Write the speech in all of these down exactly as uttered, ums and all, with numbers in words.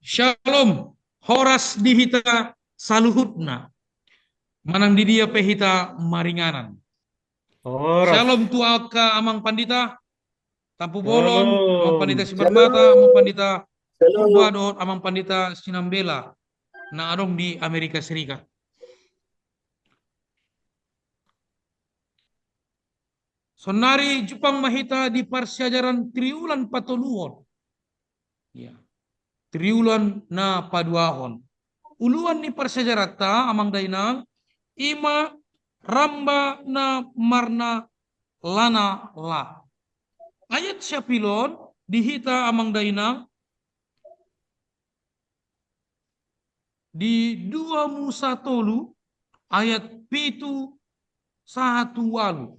Shalom, horas di hita saluhutna. Manang di dia pe hita maringanan. Horas. Shalom tu angka amang pandita, Tampubolon, shalom. Amang pandita Simarmata, shalom. Amang pandita, shalom. Purba dohot amang pandita Sinambela, na adong di Amerika Serikat. Saonari jumpang ma hita di parsiajaran triwulan patoluhon. Ya. Triwulan na paduahon. Uluan ni parsiajaranta, amang dainang, i ma ramba na marnalana la. Ayat siapilon di hita, amang dainang, di dua Musa tolu ayat pitu sahat tu ualu.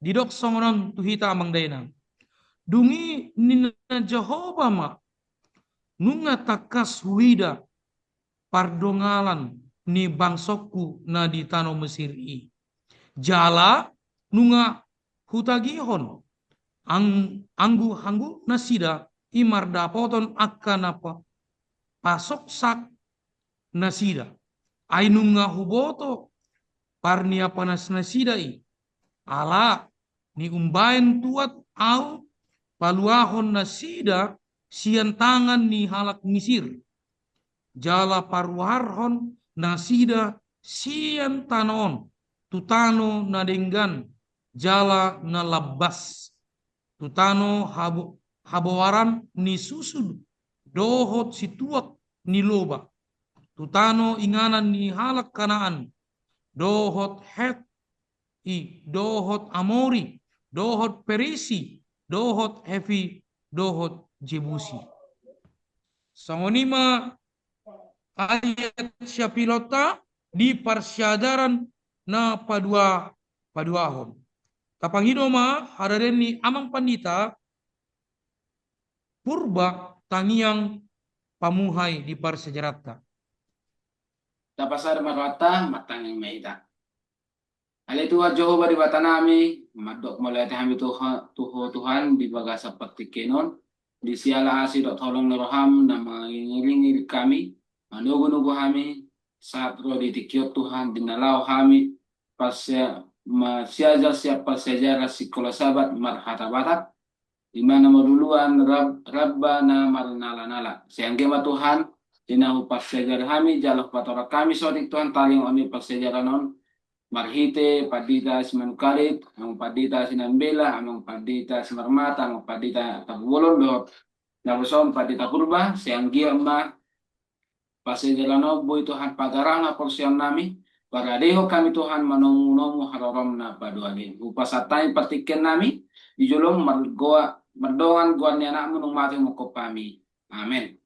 Didok songon on tu hita, amang dainang. Dung i ninna Jahowa ma, nunga tangkas huida pardonganan ni bangsongku na di tano Mesir i. Jala nunga hutagihon ang-, angguanggu nasida i mardapoton angka na pa-, pasoksak nasida. Ai nunga huboto parniapanan nasida i. Ala ni umbahen tuat ahu paluahon nasida sian tangan ni halak Misir. Jala paruarhon nasida sian tano on tu tano na denggan jala na lambas, tu tano habo-, haboaran ni susu dohot situak ni loba, tu tano inganan ni halak Kanaan, dohot Het i, dohot Amori, dohot Perisi, dohot Hevi, dohot Jebusi. Songon i ma ayat siapilonta di parsiajaran na padua-, paduahon. Tapangido ma haroromon ni amang pandita Purba tangiang pamuhai di parsiajaranta. Tapasada ma rohanta, martangiang ma hita. Ale Tuhan Jahowa Debatanami, mandok mauliate hami tu Ho, tu Ho Tuhan, di bagasan partingkian on, di siala asi dohot holong ni roham na mangiringiring hami, manogunogu hami, sahat ro di tingki on Tuhan, di na laho hami, parsia-, marsiajar sian parsiajaran Sikola Sabat marhata Batak, di mana marulaon rab-, ramba na marnalanala. Sai anggiat ma Tuhan, di na huparsiajar hami, jala hupatorang hami saotik Tuhan, taringot ni parsiajaran on, marhite Pandita Simanungkalit, Amang Pandita Sinambela, Amang Pandita Simarmata, Amang Pandita Tampubolon dohot naposo Pandita Purba, sai anggiat ma parsiajaran on boi Tuhan pagarang haporseaonnami, paradehon hami Tuhan manomunomu haroroM na paduahalihon. Hupasahat hami partingkiannami, di joloM margoar, mardongan goar ni AnakMu naung mate manungkun hami. Amen.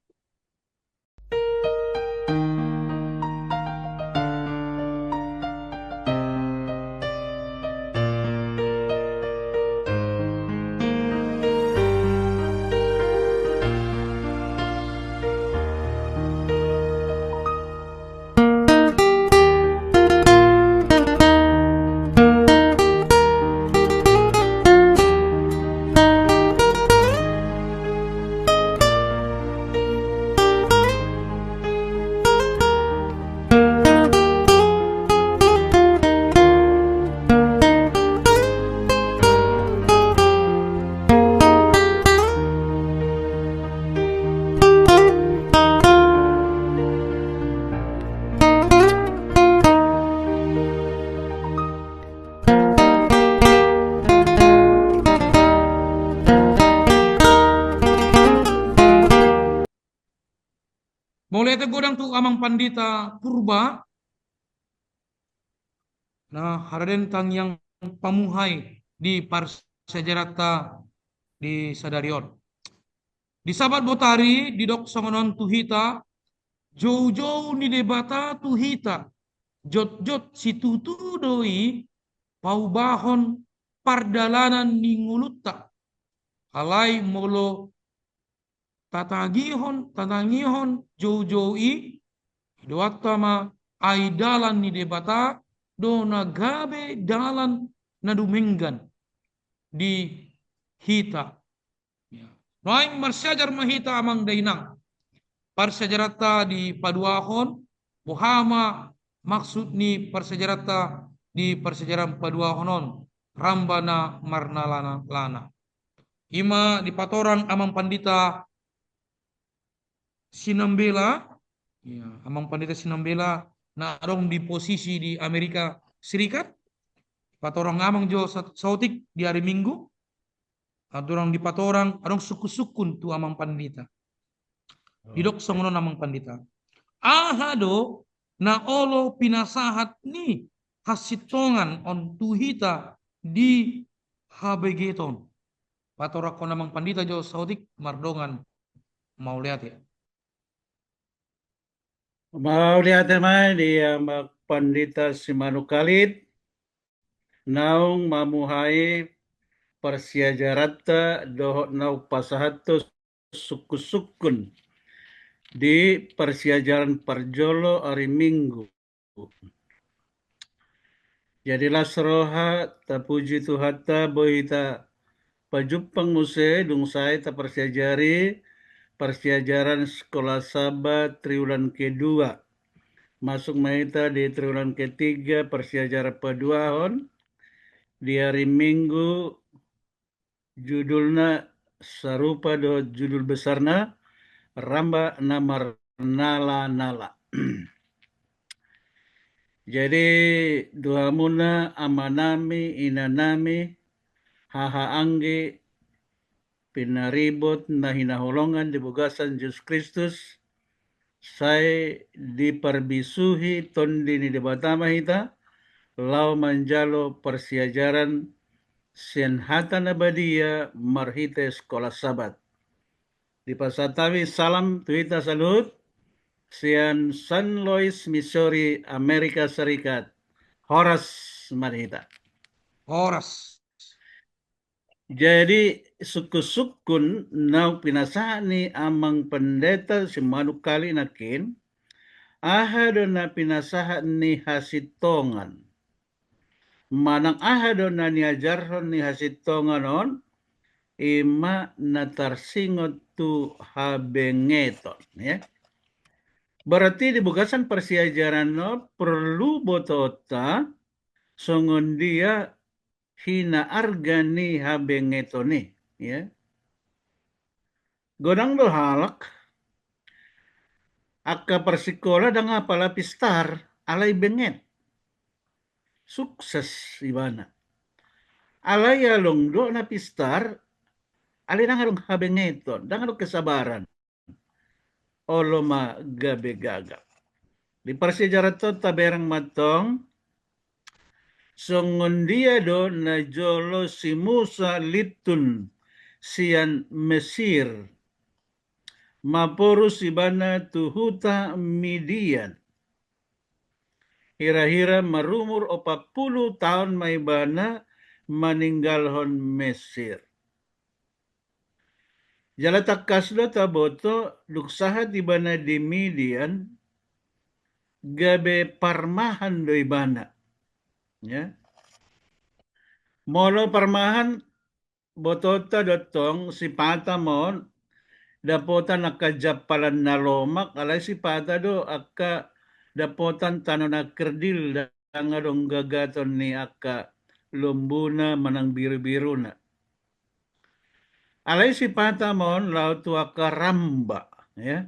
Mauliate godang tu Amang Pandita Purba, na haroromon tangiang pamuhai di parsiajaranta di sadari on. Di Sabat botari didok songon on tu hita, joujou ni Debata tu hita, jotjot situtu do i paubahon pardalanan ni ngolunta. Alai molo tatangihon, tatangihon joujou i, idaonta ma ai dalan ni Debata do na gabe dalan na dumenggan di hita. Ya. Nuaeng marsiajar ma hita amang dainang. Parsiajaranta dipaduahon, boha ma maksud ni parsiajaranta di parsiajaran paduahon on, ramba na marnala-nala. I ma dipatorang Amang Pandita Sinambela, ya, Amang Pandita Sinambela na adong di posisi di Amerika Serikat, patorang Amang jo sa-, saotik di ari Minggu, adong dipatorang, adong sungkun-sungkun tu Amang Pandita. Didok songon on Amang Pandita. Aha do na olo pinasahat ni hasintongan on tu hita di habegeton? Patorangkon Amang Pandita jo saotik mardongan mauliate. Mauliate ma di Amang Pandita Simanungkalit, naung mamuhai parsiajaranta dohot naung pasahathon sungkun-sungkun di parsiajaran parjolo ari Minggu. Jadi las roha, tapuji Tuhanta, boi hita pajumpang muse, dung sae taparsiajari parsiajaran Sekolah Sabat triwulan kedua. Masuk ma hita di triwulan ketiga, parsiajaran paduahon, di ari Minggu, judulna sarupa dohot judul besarna, Ramba na Marnala-nala. Jadi, tu hamuna amanami, inanami, hahaanggi, pinaribot na hinaholongan di bagasan Jesus Kristus, sai diparbisuhi Tondi ni Debata ma hita, laho manjalo parsiajaran sian hata na badia marhite Sekolah Sabat. Dipasahat hami salam tu hita saluhut, sian Saint Louis, Missouri, Amerika Serikat. Horas ma di hita. Horas. Jadi, sungkun-sungkun naung pinasahat ni Amang Pendeta Simanungkalit nangkin, aha do na pinasahat ni hasintongan? Manang aha do na niajarhon ni hasintongan on, i ma na tarsingot tu habengeton, ya. Berarti di bagasan parsiajaran on porlu botoonta songon dia hinaarga ni habengeton i, ya. Godang do halak angka parsikola ndang apala pistar, alai benget. Sukses ibana. Alai adong do na pistar, alai ndang adong habengeton, ndang adong kesabaran. Olo ma gabe gaga. Di parsiajaranta on tabereng ma antong, songon dia do najolo si Musa lintun sian Mesir, maporus ibana tu huta Midian. Hira-hira marumur opat pulu taon ma ibana maninggalhon Mesir. Jala tangkas do taboto, dung sahat ibana di Midian, gabe parmahan do ibana. Ya. Molo parmahan, botoonta do antong sipata ma on dapotan angka jampalan na lomak, alai sipata do angka dapotan tano na kerdil, ndang adong gagaton ni angka lombuna manang birubiruna. Alai sipata ma on laho tu angka ramba, ya.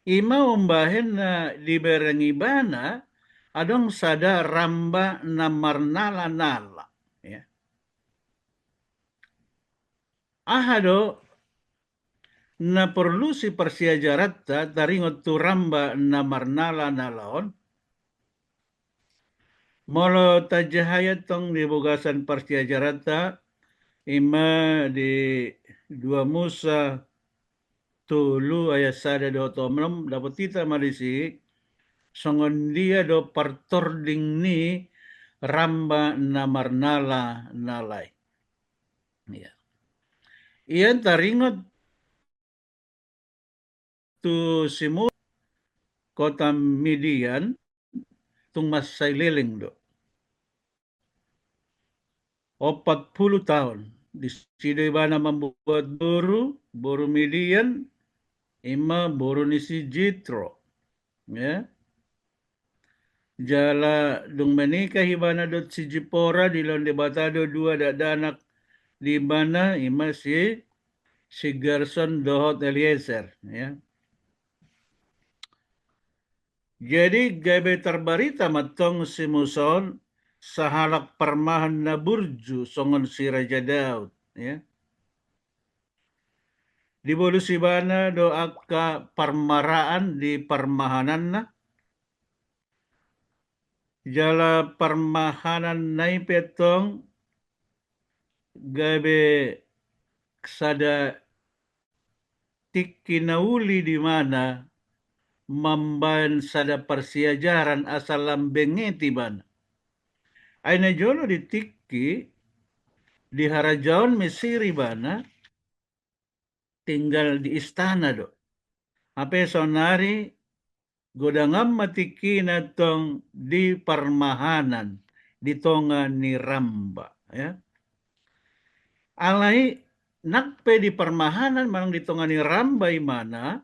I ma umbahen na dibereng ibana adong sada ramba na marnala-nala, ya. Aha do na porlu si parsiajaranta taringot tu ramba na marnala-nala on? Molo tajahai antong di bagasan parsiajaranta, i ma di dua Musa tolu ayat sada dohot onom, dapot hita ma disi songon dia do partording ni ramba na marnala-nala i. Ya. Ia taringot tu si Musa, kota Midian, tung mansai leleng do. Opat pulu taon. Disi do ibana mambuat boru, boru Midian, ima boru ni si Jitro. Ya. Jala dung menikah ibana dohot si Jipora, dilehon Debata do dua dakdanak di ibana, ima si, si Gerson dohot Eliezer, ya. Jadi gabe tarbarita ma tong si Musa on sahalak parmahan na burju songon si Raja Daud, ya. Dibolus ibana do angka parmaraan di parmahananna, jala parmahananna i pe tong gabe sada tingki na uli di ibana mambaen sada parsiajaran asa lam benget ibana. Ai na jolo di tingki di harajaon Mesir ibana tinggal di istana do. Hape saonari godang ma tingkina tong di parmahanan, di tonga ni ramba, ya. Alai nang pe di parmahanan manang di tonga ni ramba ibana,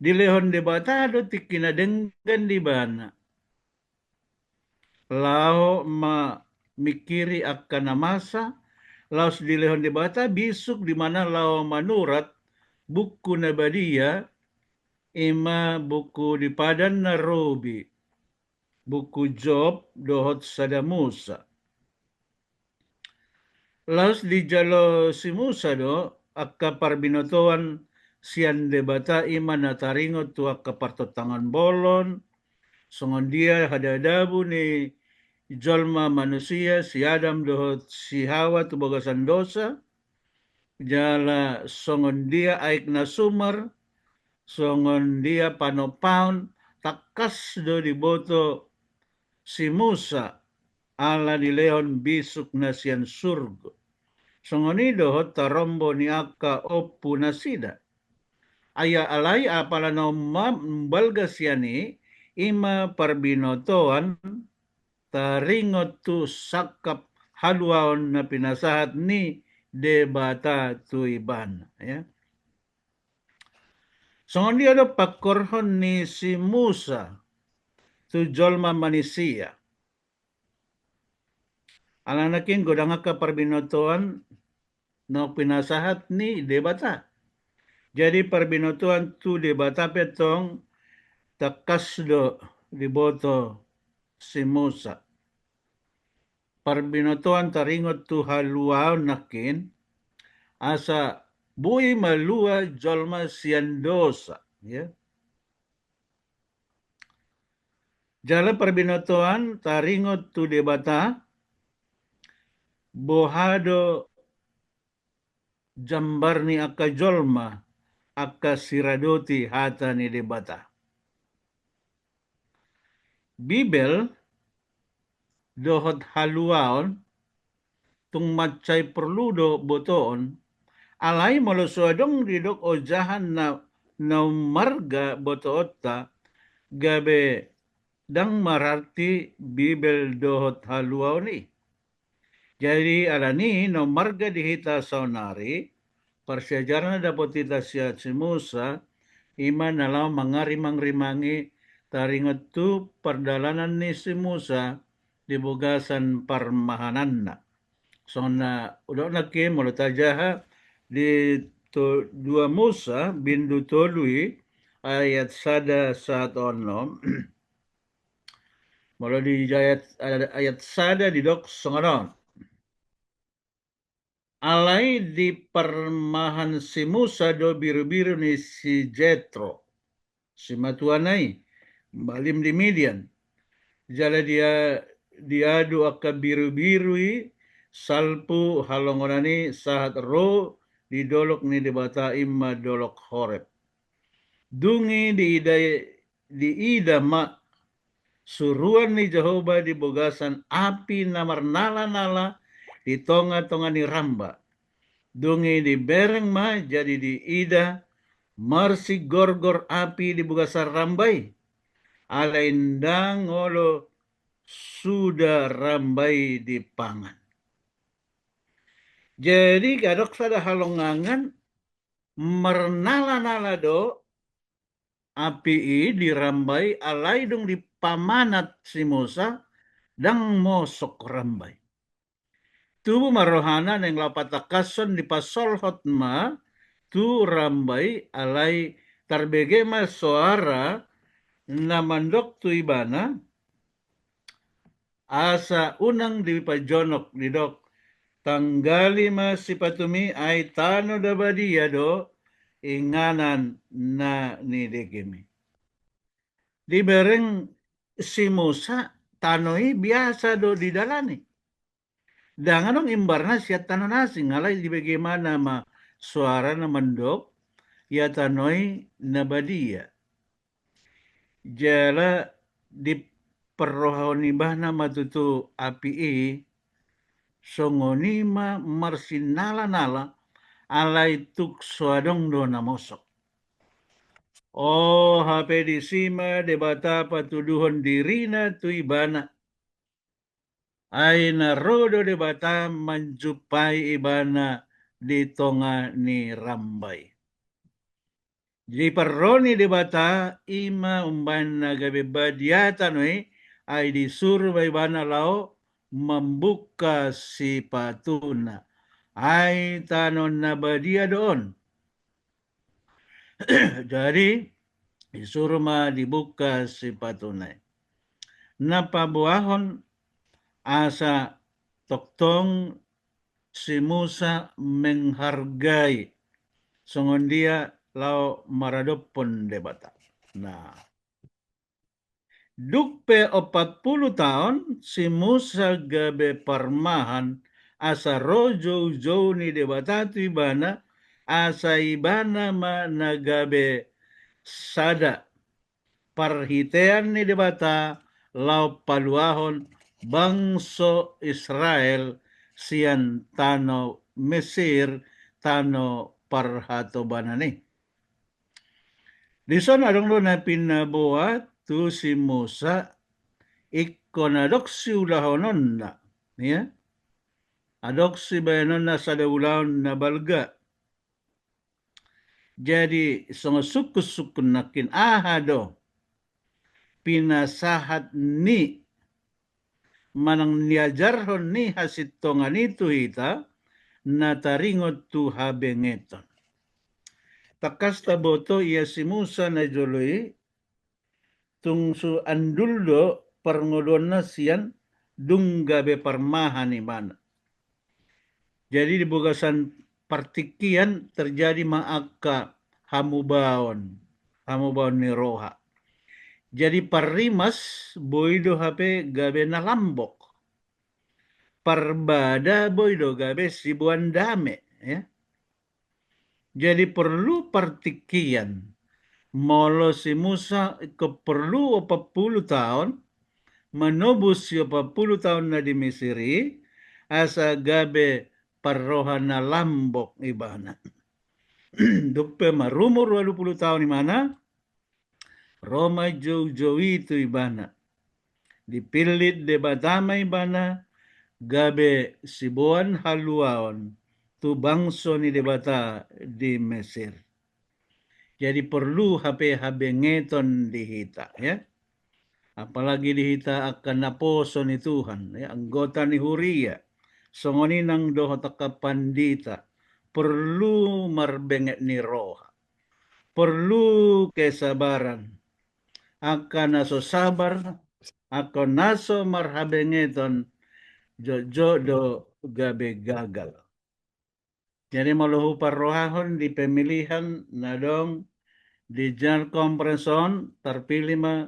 dilehon Debata do tingki na denggan di ibana. Laho mamingkiri angka na masa, laos dilehon Debata bisuk di ibana laho manurat buku na badia, ima buku di Padan na Robi, buku Job dohot Sada Musa. Laos dijalo si Musa do angka parbinotoan sian Debata, ima na taringot tu angka partontangan bolon, songon dia hadadabu ni jolma manusia, si Adam dohot si Hawa tu bagasan dosa, jala songon dia aek na sumar, songon dia panompaon, tangkas do diboto si Musa, ala dilehon bisuk na sian surgo. Songon i dohot tarombo ni angka ompu nasida. Ai alai apala na umma-, umbalga sian i, ima parbinotoan taringot tu sangkap haluaon na pinasahat ni Debata tu ibana, ya. Songon dia do pangkorhon ni si Musa tu jolma manisia. Ala nangkin godang angka parbinotoan na pinasahat ni Debata. Jadi parbinotoan tu Debata pe tong tangkas do diboto si Musa. Parbinotoan taringot tu haluaon nangkin, asa boi malua jolma sian dosa, ya. Jala parbinotoan taringot tu Debata, boha do jambar ni angka jolma, angka siradoti hata ni Debata. Bibel dohot haluaon tung mansai porlu do botoon, alai molo so adong didok ojahan na, na ummarga botoonta, gabe ndang mararti Bibel dohot haluaon i. Jadi alani i na ummarga di hita saonari, parsiajaran na dapot hita sian si Musa, ima na laho mangarimangrimangi taringot tu pardalanan ni si Musa di bagasan parmahananna. Songon na hudok nangkin molo tajaha di to-, dua Musa bindu tolu i ayat sada sahat onom. Molo di ayat, ayat sada didok songon on. Alai diparmahan si Musa do birubiru ni si Jetro, simatuana i, malim di Midian. Jala dia, diadu angka birubiru i salpu halongonan i sahat ro di dolok ni Debata, ima dolok Horeb. Dung i diida, diida ma suruan ni Jahowa di bagasan api na marnalanala di tongatonga ni ramba. Dung i dibereng ma, jadi diida marsigorgor api di bagasan ramba i, alai ndang olo suda ramba i dipangan. Jadi adong sada halongangan, marnalanala do api i di ramba i, alai dung dipamanat si Musa, ndang mosok ramba i. Tubu ma rohana naeng laho patangkashon, dipasolhot ma tu ramba i, alai tarbege ma soara na mandok tu ibana, asa unang dipajonok, didok, tanggali ma sipatumi, ai tano na badia do inganan na nidegemi. Dibereng si Musa, tano i biasa do didalani. Ndang adong imbarna sian tano na asing, alai dibege ibana ma soara na mandok, ia tano i na badia. Jala diparrohahon ibana ma tutu api i, songon i ma marsinala-nala, alai tung so adong do na mosok. O, hape disi ma Debata patuduhon dirina tu ibana. Ai na ro do Debata manjumpai ibana di tonga ni ramba i. Diparro ni Debata i ma umbahen na gabe badia tano i, ai disuru ma ibana laho mambuka sipatuna. Ai tano na badia do on. Jadi, disuru ma dibuka sipatuna i. Na paboahon asa tongtong si Musa menghargai songon dia laho maradophon Debata. Nah. Dung pe opat pulu taon, si Musa gabe parmahan, asa ro joujou ni Debata tu ibana, asa ibana ma na gabe sada parhitean ni Debata laho paluahon bangso Israel sian tano Mesir, tano parhatobanan i. Dison adong do na pinaboa tu si Musa, ingkon adong siulahononna, ya. Adong sibahenonna sada ulaon na balga. Jadi, songon sungkun-sungkun nangkin, aha do pinasahat ni manang niajarhon ni hasintongan i tu hita, na taringot tu habengeton. Tangkas taboto ia si Musa na jolo i, tung so andul do parngoluonna sian dung gabe parmahan ibana. Jadi di bagasan partingkian terjadi ma angka hamubaon, hamubaon ni roha. Jadi parrimas boi do hape gabe na lambok. Parbada boi do gabe siboan dame, ya. Jadi porlu partingkian. Molo si Musa ingkon porlu opat pulu taon, manobus si opat pulu taon na di Mesir i, asa gabe parroha na lambok ibana. Dung pe marumur ualu pulu taon ibana, ro ma joujou i tu ibana. Dipillit Debata ma ibana gabe siboan haluaon tu bangso ni Debata di Mesir. Jadi porlu hape habengeton di hita, ya. Apalagi di hita angka naposo ni Tuhan, ya, anggota ni huria, songon i nang dohot angka pandita, porlu marbenget ni roha, porlu kesabaran. Angka na so sabar, angka na so marhabengeton, jotjot do gabe gagal. Jadi molo huparrohahon di pemilihan na adong di General Conference on, tarpilih ma,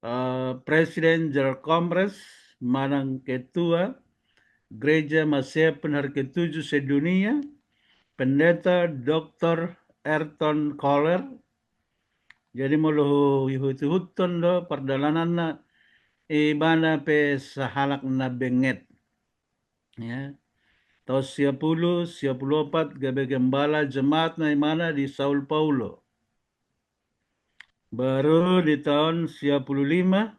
eh, Presiden General Conference manang Ketua Gereja Masehi Penari Ketujuh Sedunia, Pendeta Doktor Ayrton Koller. Jadi molo hu-, huihut-ihuthon do pardalananna, ibana pe sahalak na benget. Ya. Taon sia pulu, sia pulu opat gabe gembala jemaat na ibana di São Paulo. Baru di taon sia pulu lima,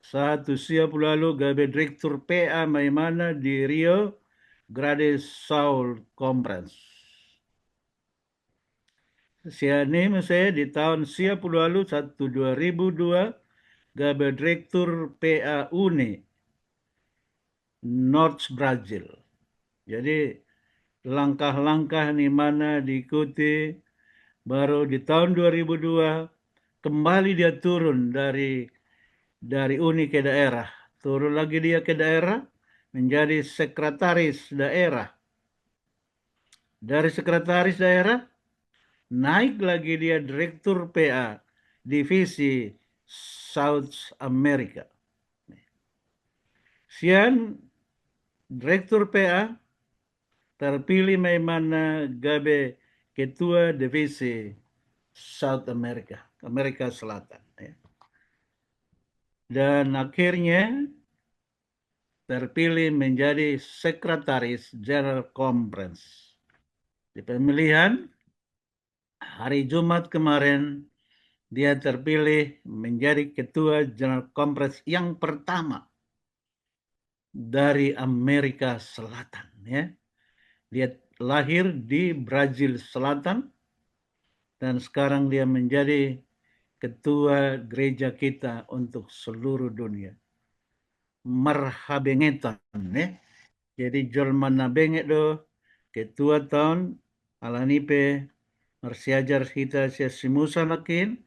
sahat tu sia pulu ualu gabe direktur P A ma ibana di Rio Grande Sul Conference. Sian i muse di taon sia pulu ualu sahat tu dua ribu dua gabe direktur P A Uni North Brazil. Jadi langkah-langkah ni imana diikuti, baru di tahun dua ribu dua kembali dia turun dari dari Uni ke daerah, turun lagi dia ke daerah menjadi sekretaris daerah. Dari sekretaris daerah naik lagi dia direktur P A divisi South America. Sian direktur P A terpilih ma imana gabe ketua divisi South America, Amerika Selatan, ya. Dan akhirnya terpilih menjadi sekretaris General Conference. Di pemilihan hari Jumat kemarin, dia terpilih menjadi ketua General Conference yang pertama dari Amerika Selatan, ya. Dia lahir di Brazil Selatan dan sekarang dia menjadi ketua gereja kita untuk seluruh dunia. Marhabengeton, ya. Jadi jolma na benget do ketua taon, alani pe marsiajar hita sian si Musa nangkin,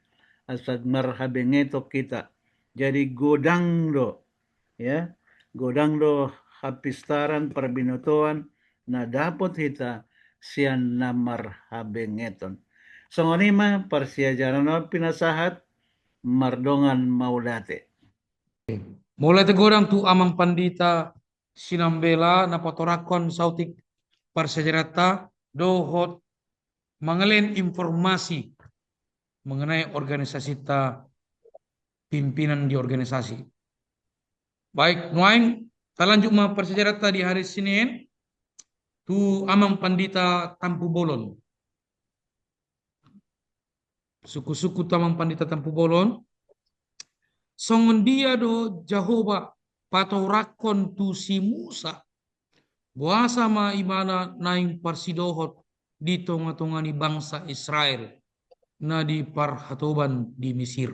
asa marhabengeton hita. Jadi godang do, ya, godang do hapistaran, parbinotoan na dapot hita sian na marhabengeton. Songon i ma parsiajaran on pinasahat, mardongan mauliate. Mauliate godang tu Amang Pandita Sinambela na patorangkon saotik parsiajaranta dohot mangalehon informasi mengenai organisasinta, pimpinan di organisasi. Baik, nuaeng talanjut ma parsiajaranta di hari Senin tu Amang Pandita Tampubolon. Sungkun-sungkun tu Amang Pandita Tampubolon. Songon dia do Jahowa patorangkon tu si Musa, boasa ma imana naeng parsidohot di tonga-tonga ni bangsa Israel na di parhatoban di Mesir.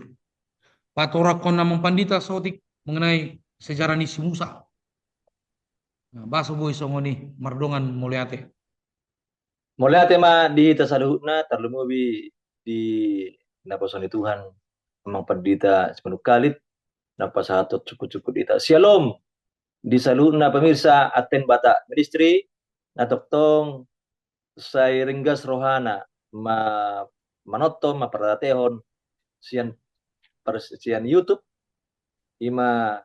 Patorangkon Amang Pandita saotik mengenai sejarah ni si Musa. Nah, boasa boi songon i, mardongan mauliate. Mauliate ma di hita saluhutna, tarlumobi di naposo ni Tuhan, Amang Pandita Simanungkalit, na pasahathon sungkun-sungkun di hita. Syalom di saluhutna pemirsa Advent Batak Ministry, na tongtong sai ringgas rohana ma-, manonton, mamparhateon sian pers-, sian YouTube, i ma,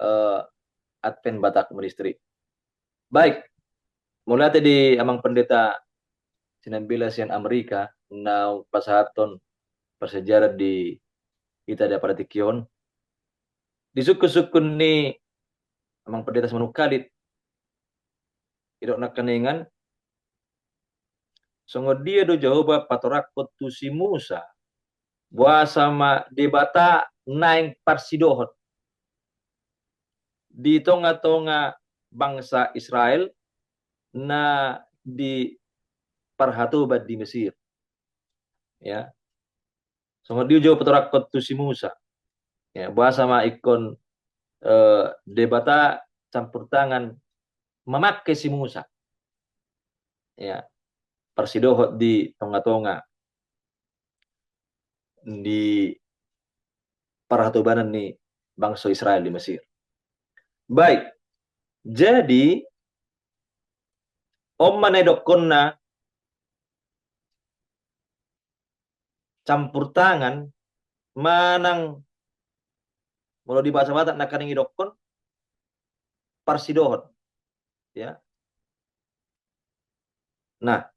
eh, Advent Batak Ministry. Baik, mauliate di Amang Pendeta Sinambela sian Amerika, naung pasahathon parsiajaran di hita di apala tingki on. Di sungkun-sungkun ni Amang Pendeta Simanungkalit, didok nangkiningan, songon dia do Jahowa patorangkon tu si Musa, boasa ma Debata naeng parsidohot di tonga-tonga bangsa Israel na di parhatoban di Mesir. Ya. Songon dia do Jahowa patorangkon tu si Musa. Ya, boasa ma ingkon, eh, Debata campur tangan mamangke si Musa. Ya, parsidohot di tonga-tonga di parhatobanan ni bangso Israel di Mesir. Baik, jadi on ma na didokkonna campur tangan manang, molo di bahasa Batak nangkining didokkon parsidohot. Ya. Nah,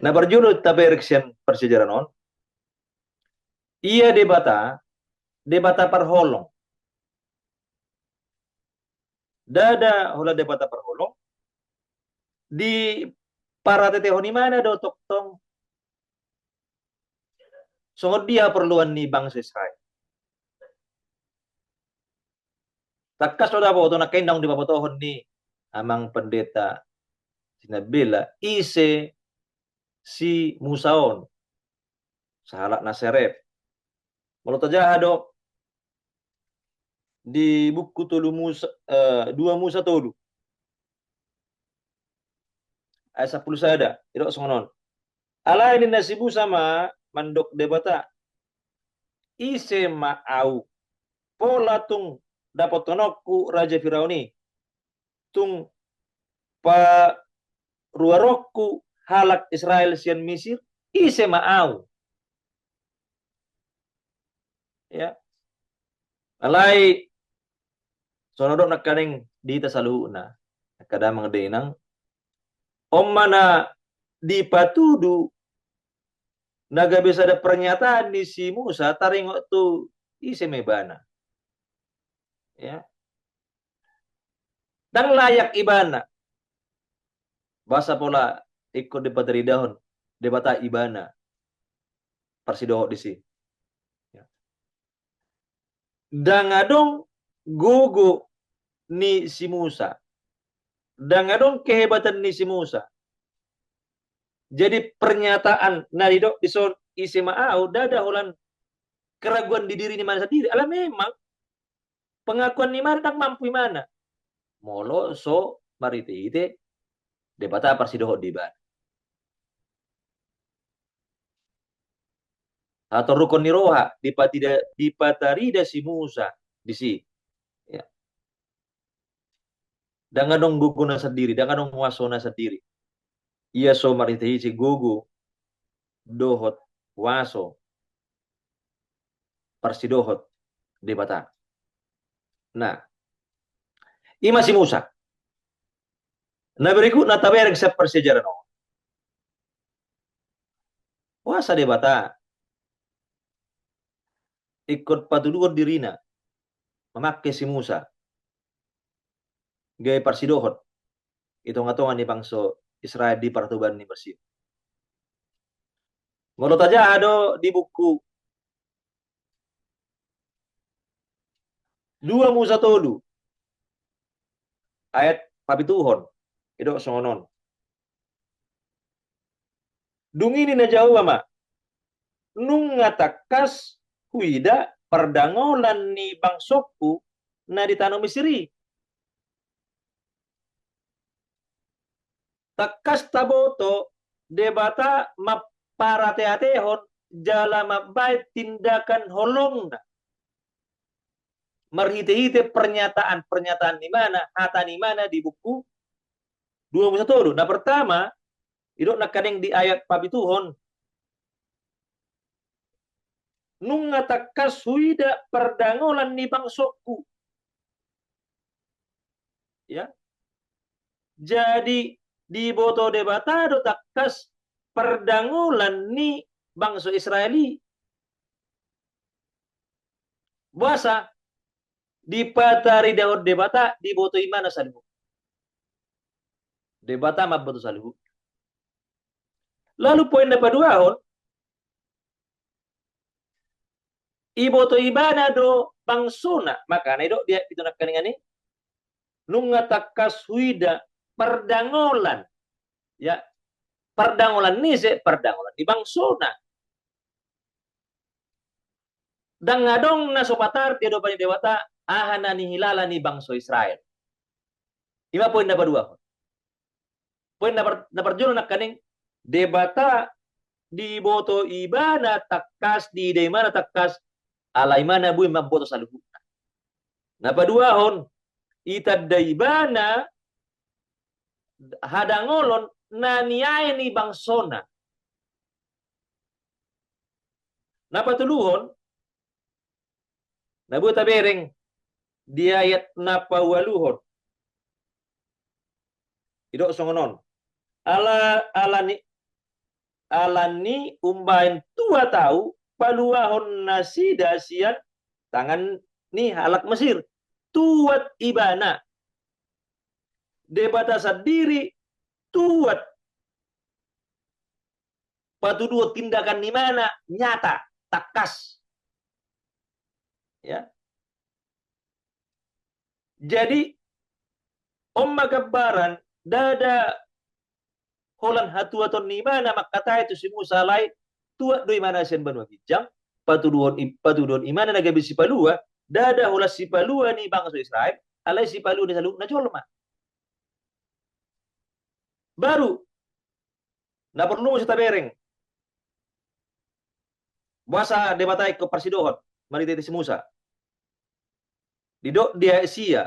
na parjolo taberek sian parsiajaran on, ia Debata, Debata parholong. Ndada holan Debata parholong, diparhateteon imana do tongtong songon dia haporluan ni bangso Israel. Tangkas do dapotan nangkin naung dipabotohon ni Amang Pendeta Sinambela, ise si Musa on, sahalak na serep. Molo tajaha do di buku tolu Musa, eh, dua Musa tolu ayat sampulu sada, didok songon on. Alai ninna si Musa ma mandok Debata, ise ma au? Pola tung dapothononku raja Firaun i, tung paruaronku halak Israel sian Misir, ise ma au? Ya. Alai songon didok nangkaning di hita saluhutna, angka damang dainang, on ma na dipatudu na gabe sada pernyataan ni si Musa, taringot tu ise ma ibana. Ya. Ndang layak ibana. Boasa pola ingkon dipataridahon Debata ibana parsidohot disi. Ya. Ndang adong gogo ni si Musa. Ndang adong kehebatan ni si Musa. Jadi pernyataan na didok dison, ise ma au, ndada holan keraguan di diri ni ibana sandiri. Ala memang pengakuan ni ibana ndang mampu ibana molo so marhitehite Debata parsidohot di ibana. Hatorukon ni roha, dipatarida, dipatarida si Musa disi. Ya. Ndang adong gogona sandiri, ndang adong huasona sandiri. Ia so marhitehite gogo dohot huaso parsidohot Debata. Nah, i ma si Musa. Na berikutna tabereng sian parsiajaran on. Boasa Debata ingkon patuduhon dirina mamangke si Musa gabe parsidohot i tongatonga ni bangso Israel di partobaon ni Mesir. Molo tajaha do di buku dua Musa tolu ayat papituhon, didok songon on. Dung i ninna Jahowa ma, nunga tangkas huida pardangolan ni bangsongku na di tano Misir i. Tangkas taboto Debata mamparateatehon jala mambahen tindakan holongna marhitehite pernyataan-pernyataan ni ibana, hata ni ibana di buku dua Musa tolu. Na pertama, didok nangkaning di ayat papituhon, nunga tangkas huida pardangolan ni bangsongku. Ya. Jadi diboto Debata do tangkas pardangolan ni bangso Israel i. Boasa? Dipataridahon Debata, diboto ibana saluhut. Debata mamboto saluhut. Lalu poin na paduahon, iboto ibana do bangsona, makana didok di ayat pitu nangkaningan i, nunga tangkas huida pardangolan. Ya, pardangolan ni ise? Pardangolan ni bangsona. Ndang adong na so patar di adopan ni Debata aha na nihilala ni bangso Israel. I ma poin na paduahon. Poin na par-, na parjolo nangkaning, Debata diboto ibana tangkas, diida ibana tangkas, ala ibana boi mamboto saluhutna. Na paduahon, itanda ibana hadangolon na niae ni bangsona. Na patoluhon, na boi tabereng di ayat na paualuhon. Didok songon on. Ala, ala ni, ala ni umbahen tuat ahu paluahon nasida sian tangan ni halak Mesir. Tuat ibana. Debata sandiri tuat patuduhon tindakan ni ibana nyata, tangkas. Ya. Jadi, on ma gambaran, ndada holan hatuaton ni ibana mangkatai tu si Musa, alai tuat do ibana sian banua ginjang, patuduhon i-, patuduhon ibana na gabe sipalua, ndada holan sipalua ni bangso Israel, alai sipalua ni saluhutna jolma. Baru, na porlu muse tabereng boasa Debata ingkon parsidohot marhitehite si Musa. Didok di ayat sia,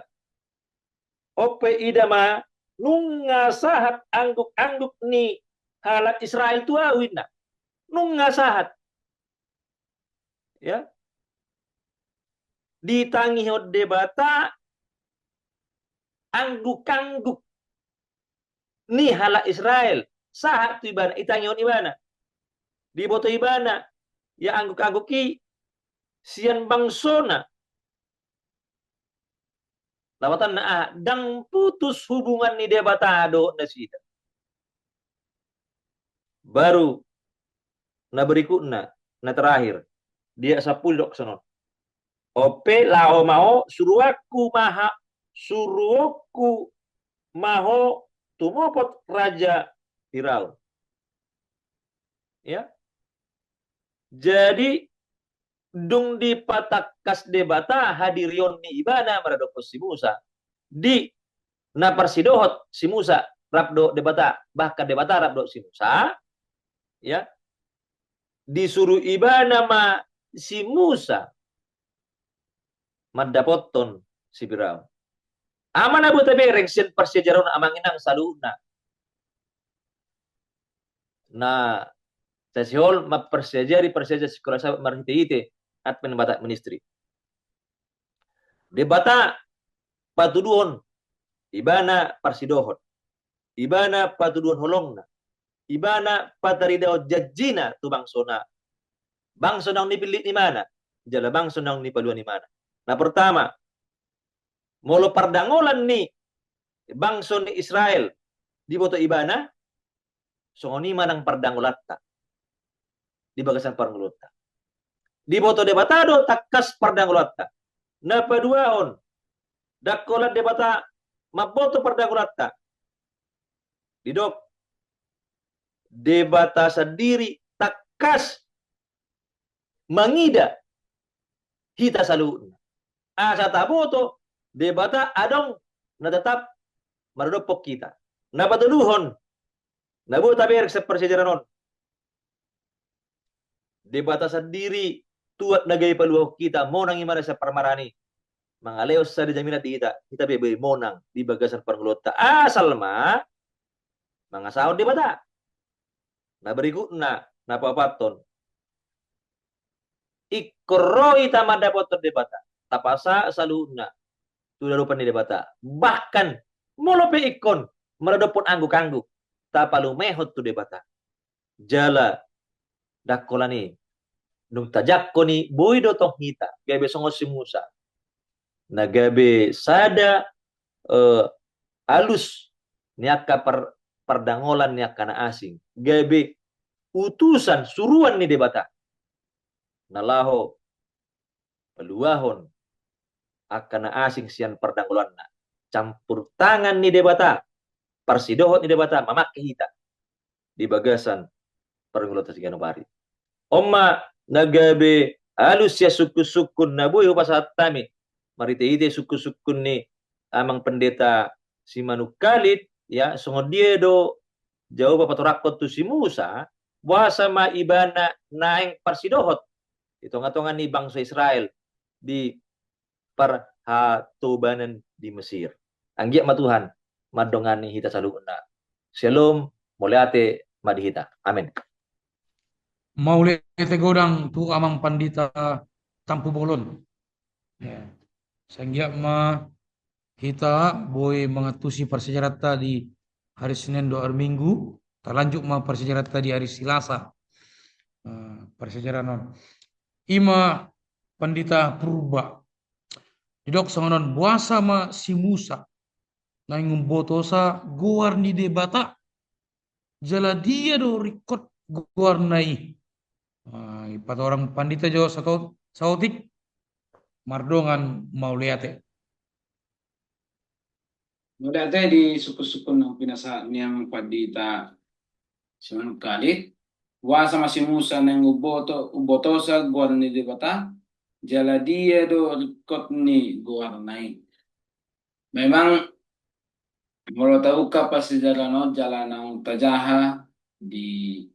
on pe ida ma, nunga sahat angguk-angguk ni halak Israel tu ahu, ninna. Nunga sahat. Ya. Ditangihon Debata angguk-angguk ni halak Israel, sahat tu ibana, itangihon ibana. Diboto ibana, ya, angguk-angguk i sian bangsona. Lapatanna aha? Ndang putus hubungan ni Debata dohot nasida. Baru na berikutna, na terakhir, di ayat sampulu didok songon on. On pe laho ma ho, suruonku ma ha-, suruonku ma ho tumopot raja Firaun. Ya. Jadi, dung dipatangkas Debata hadirion ni ibana maradophon si Musa. Di na parsidohot si Musa rap dohot Debata, bahkan Debata rap dohot si Musa, ya, disuru ibana ma si Musa mandapothon si Firaun. Aha ma na boi tabereng sian parsiajaran on, amang inang saluhutna? Na, sai sihol mamparsiajari, parsiajar sikola sabat marhitehite Advent Batak Ministry. Debata patuduhon ibana parsidohot, ibana patuduhon holongna, ibana pataridahon janjina tu bangsona, bangso naung nipillit ni ibana jala bangso naung nipalua ni ibana. Na pertama, molo pardangolan ni bangso ni Israel diboto ibana, songon i ma nang pardangolanta di bagasan parngoluonta. Diboto Debata do tangkas pardangolanta. Na paduahon, ndang holan Debata mamboto pardangolanta. Didok, Debata sandiri tangkas mangida hita saluhutna, asa taboto Debata adong na tetap maradophon hita. Na patoluhon, na boi tabereng sian parsiajaran on, Debata sandiri tuat na gabe paluahon hita, monang ibana sian parmaraan i, mangalehon sada jaminan di hita, hita pe boi monang di bagasan parngoluonta, asal ma mangasahon Debata. Na berikutna, na paopathon, ingkon ro hita mandapothon Debata, tapasahat saluhutna tu adopan ni Debata. Bahkan molo pe ingkon maradophon angguk-angguk, tapalumehon tu Debata. Jala ndang holan i, dung tajangkon i, boi do tong hita gabe songon si Musa, na gabe sada, eh, alus ni angka par-, pardangolan ni angka na asing, gabe utusan, suruan ni Debata na laho paluahon angka na asing sian pardangolanna. Campur tangan ni Debata, parsidohot ni Debata mamangke hita di bagasan parngoluonta siganup ari. On ma na gabe alus sian sungkun-sungkun na boi hupasahat hami marhite-hite sungkun-sungkun ni Amang Pendeta Simanungkalit, ya, songon dia do Jahowa patorangkon tu si Musa, boasa ma ibana naeng parsidohot di tonga-tonga ni bangso Israel di parhatobanan di Mesir. Anggiat ma Tuhan mandongani hita saluhutna. Syalom, mauliate ma di hita. Amin. Mauliate godang tu Amang Pandita Tampubolon. Ya. Sai anggiat ma hita boi mangantusi parsiajaranta di hari Senin dohot hari Minggu, talanjut ma parsiajaranta di hari Selasa. Eh, parsiajaran on. I ma Pandita Purba. Didok songon on, boasa ma si Musa naeng umbotosa goar ni Debata, jala dia do ringkot goarna i? Ah, ipatorang Pandita jo sato-, saotik, mardongan mauliate. Mauliate di sungkun-sungkun na pinasahat ni Amang Pandita Simanungkalit, boasa ma si Musa naeng umboto, umbotosa goar ni Debata, jala dia do ringkot ni goarna i. Memang molo tabuka parsiajaran on jala naung tajaha di,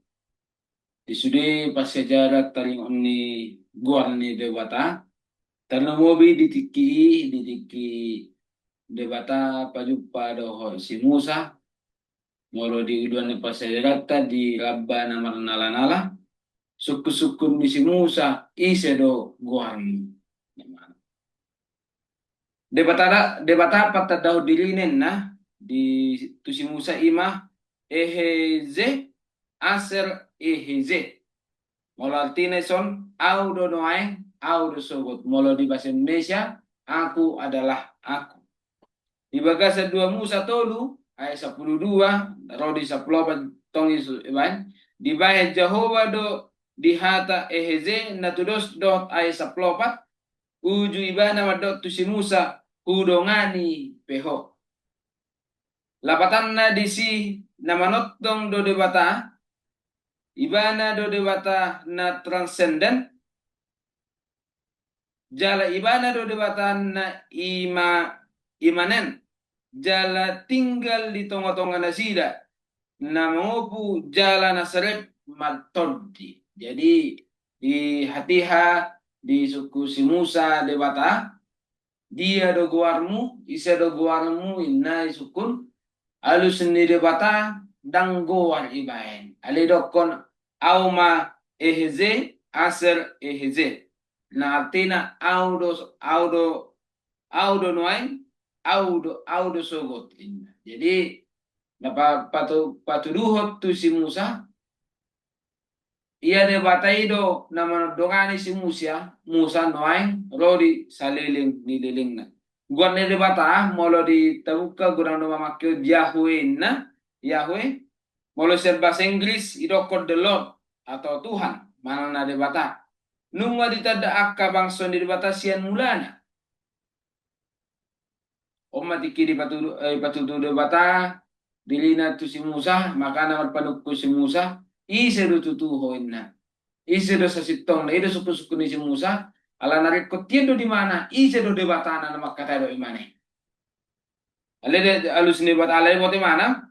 di sude parsiajaran taringot ni goar ni Debata, tarlumobi di tingki i, di tingki Debata pajumpa dohot si Musa, molo di ulaon ni parsiajaranta di lamba na marnalanala, sungkunsungkun ni si Musa, ise do goarmu. Debata, Debata patandahon dirina ninna di tu si Musa ima, Eheze, Aser Eheze. Molo artina ison, au do nuaeng, au do sogot. Molo di bahasa Indonesia, aku adalah aku. Di bagasan dua Musa tolu, ayat sampulu dua, ro di sampulu opat tong isu ibaen. Dibahen Jahowa do di hata Eheze na tudos dohot ayat sampulu opat, uju ibana mandok tu si Musa, hudongani pe ho. Lapatanna disi na manongtong do Debata, ibana do Debata na transenden, jala ibana do Debata na ima, imanen, jala tinggal di tongatonga nasida, na mangopu jala na serep martondi. Jadi di hatiha disungkun si Musa Debata, dia do goarmu, ise do goarmu, inna disungkun, alus ni Debata ndang goar ibaen. Alai didokkon, au ma Eheze, Aser Eheze. Na artina au do, au do, au do nuaeng, au do, au do sogot, inna. Jadi na pa, patu, patuduhon tu si Musa, ia Debata i do na manondongani si Musa, Musa nuaeng ro di saleleng ni lelengna. Goar ni Debata, molo di tabuka godang do mamangke Yahweh inna, Yahweh, molo sian bahasa Inggris didokkon the Lord atau Tuhan, manang na Debata. Nunga ditanda angka bangso ni Debata sian mulana. On ma tingki dipatudu, eh, patudu Debata dirina tu si Musa, makana marpanungkun si Musa, ise do tutu ho inna. Ise do sasintongna, i do sungkunsungkun ni si Musa, ala na ringkot hian do di imana, ise do Debatana na mangkatai dohot imana i. Alai di, alus ni Debata alai boto imana,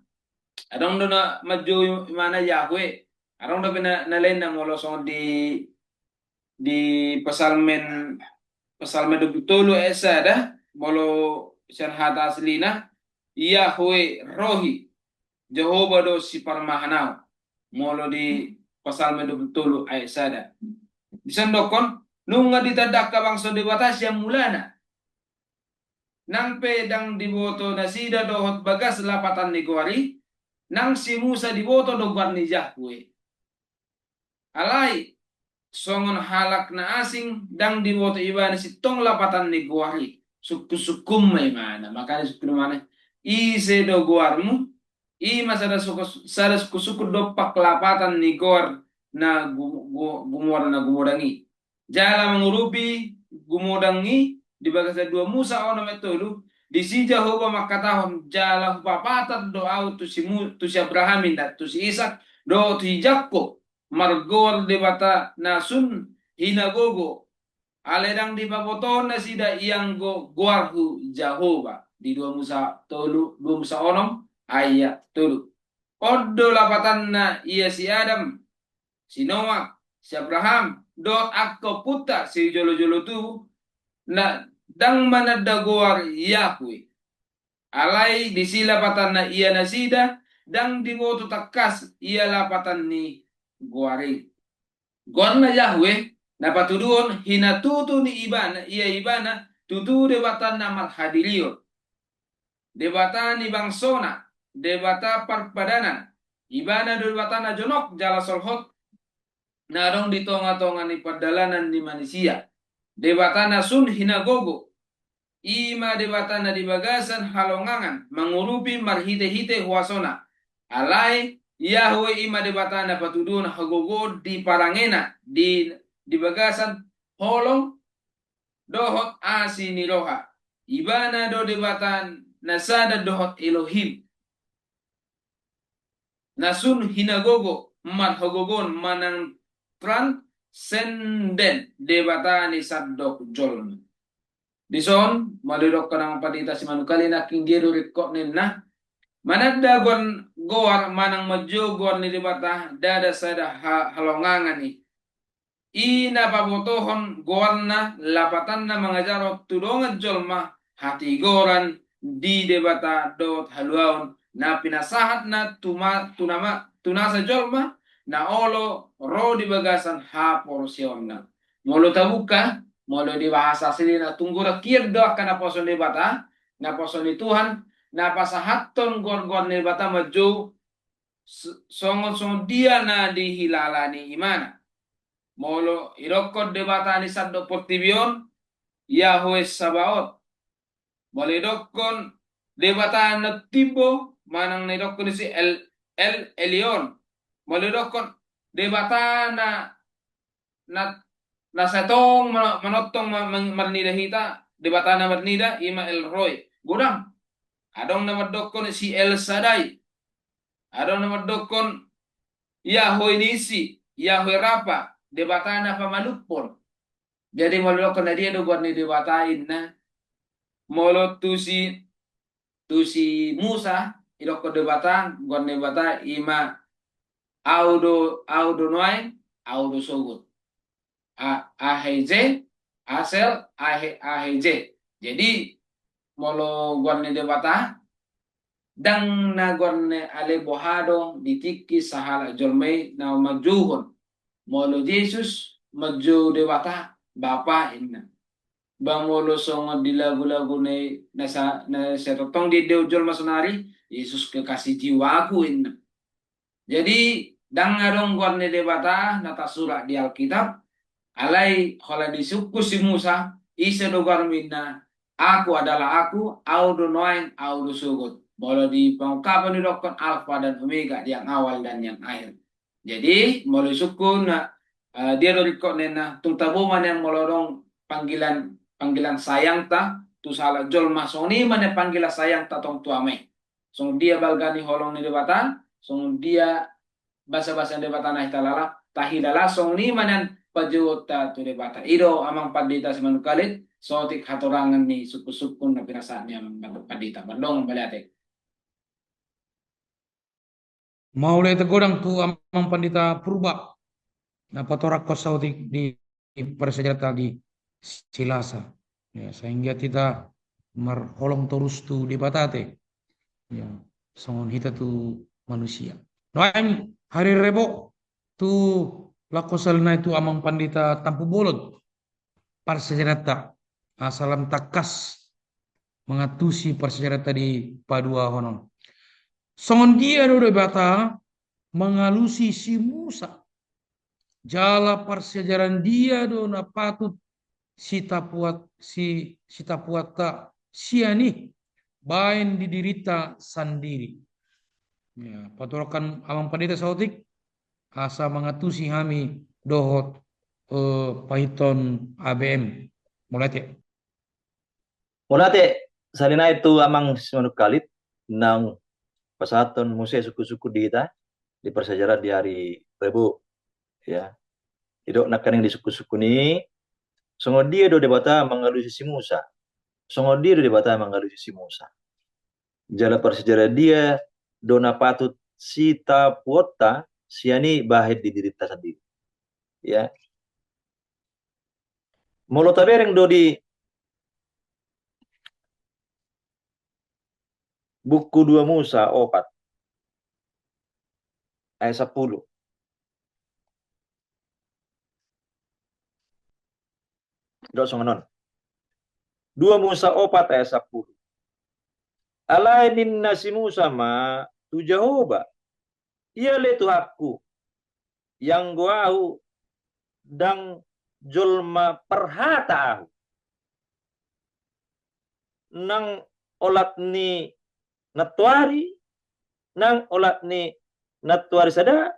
adong do na manjou imana Yahweh, adong dope na, na lainna molo songon di, di Psalmen, Psalmen dua pulu tolu ayat sada, molo sian hata aslina, Yahweh Rohi, Jahowa do siparmahanau, molo di Psalmen dua pulu tolu ayat sada. Dison didokkon, nunga ditanda angka bangso Debata sian mulana. Nang pe ndang diboto nasida dohot bagas lapatan ni goar i, nang si Musa diboto do goar ni Yahweh. Alai songon halak na asing ndang diboto ibana sintong lapatan ni goar i, sungkunsungkun ma imana, makana sungkun imana, ise do goarmu, i ma sada sungkun, sada sungkunsungkun dompak lapatan ni goar na gu, gu, gumuar na gumodang i. Jala mangurupi gumodang i di bagasan dua Musa onom ayat tolu, disi Jahowa mangkatahon, jala hupapatar do au tu si Mu, tu si Abraham inna, tu si Isak, dohot tu si Jakkob, margoar Debata na sun hinagogo, alai ndang dipabotohon nasida ianggo goarhu Jahowa, di dua Musa tolu, dua Musa onom ayat tolu. On do lapatanna ia si Adam, si Noak, si Abraham, dohot angka ompunta sijolojolo tubu, na ndang mananda goar Yahweh. Alai disi lapatanna ia nasida, ndang diboto tangkas ia lapatan ni goar i. Goarna Yahweh, na patuduhon hinatutu ni ibana, ia ibana, tutu Debata na marhadirion. Debata ni bangsona, Debata parpadanan, ibana do Debata na jonok jala solhot, na adong di tongatonga ni pardalanan ni manisia. Debata na sun hinagogo, i ma Debata na di bagasan halongangan, mangurupi marhitehite huasona. Alai Yahweh i ma Debata na patuduhon hagogoon di parangena, di, di bagasan holong, dohot asi ni roha. Ibana do Debata na sada dohot Elohim. na sun hinagogo, marhagogoon manang transenden Debata ni sandok jolma. Dison, molo didokkon amang pandita Simanungkalit, nangkin dia do ringkot ninna, mananda goar, goar manang manjou goar ni Debata, ndada sada ha-, halongangan i. I na pabotohon goarna, lapatanna mangajarhon tu dongan jolma hatigoran di Debata dohot haluaon na pinasahatna tu ma-, tu nama-, tu nasa jolma na olo ro di bagasan haporseaonna. Molo tabuka, molo di bahasa aslina, tung godang hian do angka naposo ni Debata, naposo ni Tuhan, na pasahathon goar-goar ni Debata manjou s-, songon, songon dia na dihilala ni imana. Molo idokkon Debata ni sandok portibi on, Yahweh Sabaot. Molo idokkon Debata na timbo, manang na idokkon disi El, El Elyon. Molo idokkon Debata na, na, na sai tong ma-, manongtong ma-, ma-, marnida hita, Debata na marnida, i ma El Roi. Godang. Adong na mandokkon si El Sadai. Adong na mandokkon Yahweh Nisi, Yahweh Rapa, Debata na pamalumhon. Jadi molo idokkon na dia do goar ni Debata inna, molo tu si, tu si Musa, idokkon Debata, goar ni Debata i ma Au do, Au do nuaeng, Au do sogot. A-, A H Z, Asel, A H, A H Z. Jadi, molo goar ni Debata, ndang na goar ni ale boha do di tingki sahalak jolma i na manjouhon. Molo Jesus manjou Debata, Bapa inna. Ba molo songon di lagu-lagu na, na sa-, na sai tongtong diendehon jolma sonari, Yesus kekasih jiwaku inna. Jadi, ndang adong goar ni Debata na tarsurat di Alkitab, alai holan disungkun si Musa, ise do goarmu inna, Aku adalah Aku, Au do nuaeng, Au do sogot. Molo di Pengungkapan didokkon Alfa dan Omega, yang awal dan yang akhir. Jadi, molo disungkun, na, eh, dia do ringkot ninna, tung tabo ma nian molo adong panggilan, panggilan sayangta, tu sahalak jolma, songon i ma nian panggilan sayangta tong tu Ama i. Songon dia balga ni holong ni Debata, songon dia basa-basa ni Debata na hita lala, tahilala, songon i ma nian pajouonta tu Debata. I do amang pandita Simanungkalit, saotik hatorangan ni sungkun-sungkun na pinasahat ni amang pandita. Mardongan mauliate. Mauliate godang tu amang pandita Purba. Na patorangkon saotik di parsiajaranta di Silasa. Ya, sehingga hita marholong torus tu Debata te. Ya, songon hita tu manusia. Nuaeng hari Rebo tu laho sahali nai tu amang pandita Tampubolon. Parsiajaranta. Asa lam tangkas mangantusi parsiajaranta di paduahon on. Songon dia do Debata mangalusi si Musa. Jala parsiajaran dia do na patut sitapuat, si, sitapuatta sian i baen di dirinta sandiri. Ya, patorangkon amang pandita saotik, asa mangantusi hami dohot, eh, pahiton A B M. Mauliate. Mauliate, sahali nai tu amang Simanungkalit, naung pasahathon muse sungkun-sungkun di hita, di parsiajaran di hari Rebo. Ya. Didok nangkaning di sungkun-sungkun i, songon dia do Debata mangalusi si Musa. Songon dia do Debata mangalusi si Musa. Jala parsiajaran dia do na patut sitapuatta sian i baen di dirinta sandiri. Ya. Molo tabereng do di buku dua Musa opat ayat sampulu. Didok songon on. Dua Musa opat ayat sampulu. Alai ninna si Musa ma tu Jahowa, ia le Tuhanku, ianggo ahu ndang jolma parhata ahu. Nang olat ni nantoari, nang olat ni nantoari sada,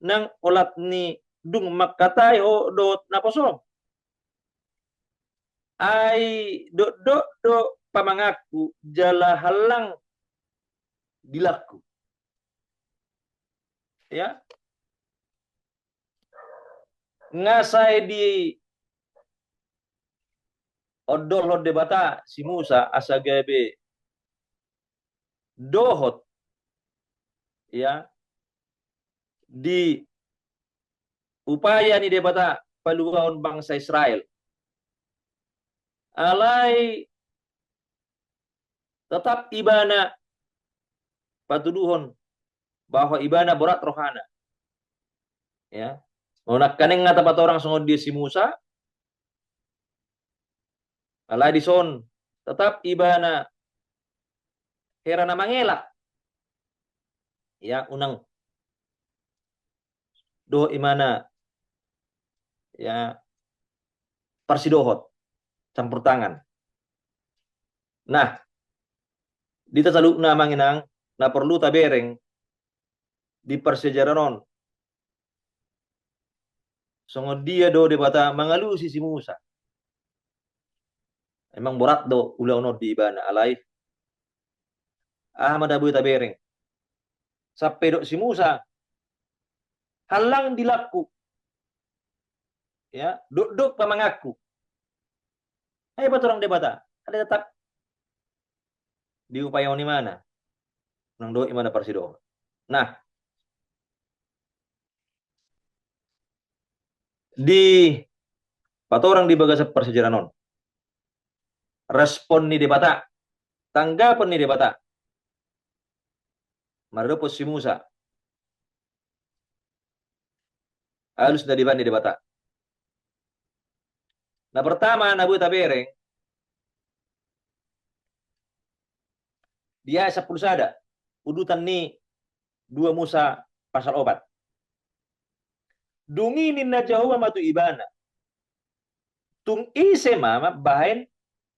nang olat ni dung mangkatai ho dohot naposom. Ai dokdok do pamanganku jala hallang dilangku. Ya. Nga sai diondolhon Debata si Musa asa gabe dohot, ya, di upaya ni Debata paluahon bangsa Israel. Alai tetap ibana patuduhon bahwa ibana borat rohana. Ya. Molo nangkaning nga tapatorang songon dia si Musa, alai dison tetap ibana hera na mangelak. Ya, unang dohot ibana, ya, parsidohot, campur tangan. Nah, di hita saluhutna amang inang, na porlu tabereng di parsiajaran on, songon dia do Debata mangalusi si Musa. Emang borat do ulaon on di ibana, alai aha ma na boi tabereng? Sampe didok si Musa, hallang dilangku, ya, dokdok pamanganku. Ai patorang Debata, alai tetap diupayahon ibana. Unang dohot ibana parsidohot. Nah, dipatorang di bagasan parsiajaran on, respon ni Debata, tanggapan ni Debata mandophon si Musa. Alus na dibaen ni Debata. Na pertama na boi tabereng di ayat sampulu sada, udutan ni dua Musa pasal opat. Dung i ninna Jahowa ma tu ibana, tung ise ma mambahen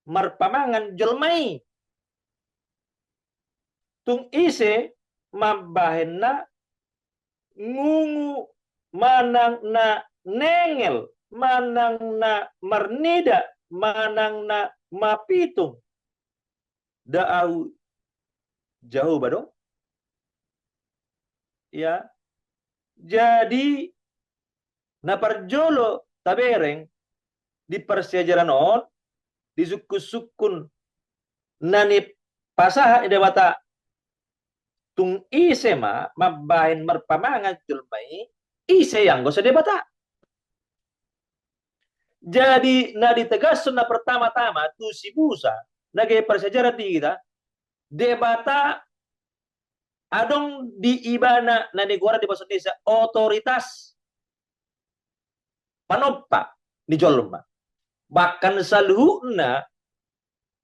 marpamangan jolma i? Tung ise mambahen na ngungu manang na nengel, manang na marnida, manang na mapitung? Nda ahu Jahowa do? Ya. Jadi na parjolo tabereng di parsiajaran on, di sungkun-sungkun na nipasahat ni Debata, tung ise ma mambahen marpamangan jolma i, ise anggo so Debata? Jadi na ditegashon na pertama-tama tu si Musa, na gabe parsiajaran di hita, Debata adong di ibana na nigoaran di bahasa Indonesia otoritas panompa ni jolma. Bahkan saluhutna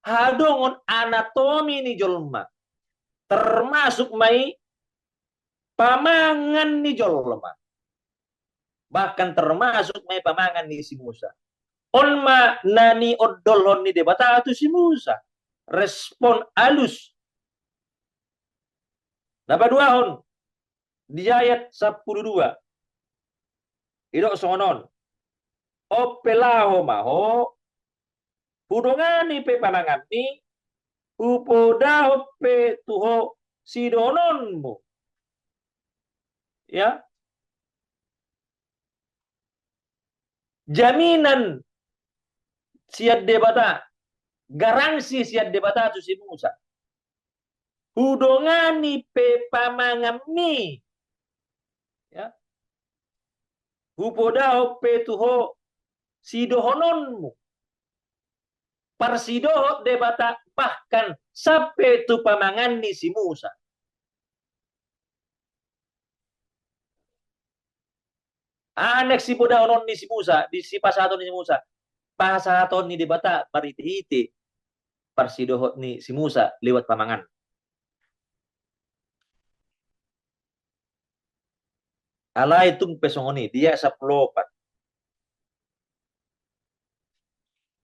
hahaadongon anatomi ni jolma, termasuk ma i pamangan ni jolma. Bahkan termasuk ma i pamangan ni si Musa. On ma na niondolhon ni Debata tu si Musa. Respon alus. Na paduahon, di ayat sampulu dua. Didok songon on. On pe laho ma ho, hudongani pe pamanganmi, hupodahon pe tu ho sidohononmu. Ya. Jaminan sian Debata, garansi sian Debata tu si Musa. Hudongani pe pamanganmi. Ya. Hupodahon pe tu ho sidohononmu. Parsidohot Debata bahkan sampe tu pamangan ni si Musa. Aha na sipodahonon ni si Musa, di sipasahaton ni si Musa? Pasahaton ni Debata marhite-hite parsidohot ni si Musa lewat pamangan. Alai tung pe songon i, di ayat sampulu opat.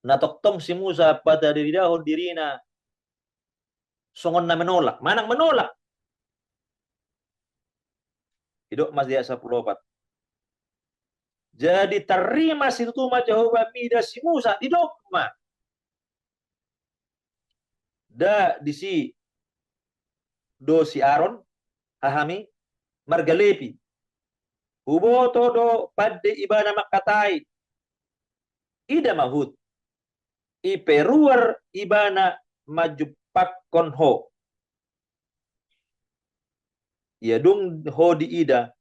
Na tongtong si Musa pataridahon dirina songon na menolak, manang menolak. Didok ma di ayat sampulu opat. Jadi tarrimas situtu ma Jahowa mida si Musa, didok ma. Nda disi do si Aron, hahami, marga Lepi, Huboto do pande ibana mangkatai. Ida ma huhut, iperuar ibana manjumpakkon ho. Ia dung ho diida,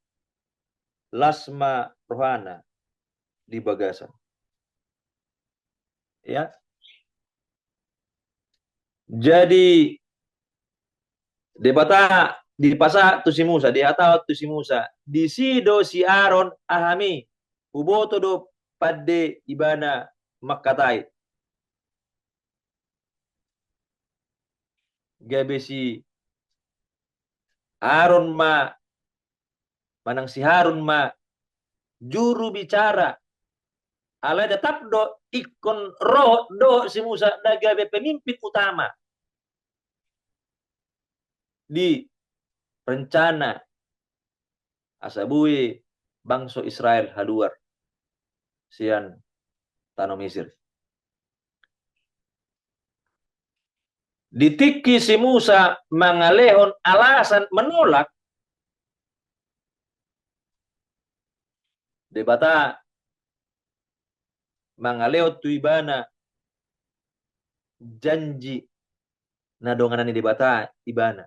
las ma rohana di bagasan. Ya. Jadi, Debata dipasahat tu si Musa, dihatahon tu si Musa, disi do si Aron, aha mi, huboto do pande ibana mangkatai. Gabe si Aron ma, manang si Harun ma juru bicara. Alai tetap do ingkon ro do si Musa na gabe pemimpin utama di rencana asa boi bangso Israel haluar sian tano Misir. Di tingki si Musa mangalehon alasan menolak, Debata mangalehon tu ibana janji na donganan ni Debata ibana.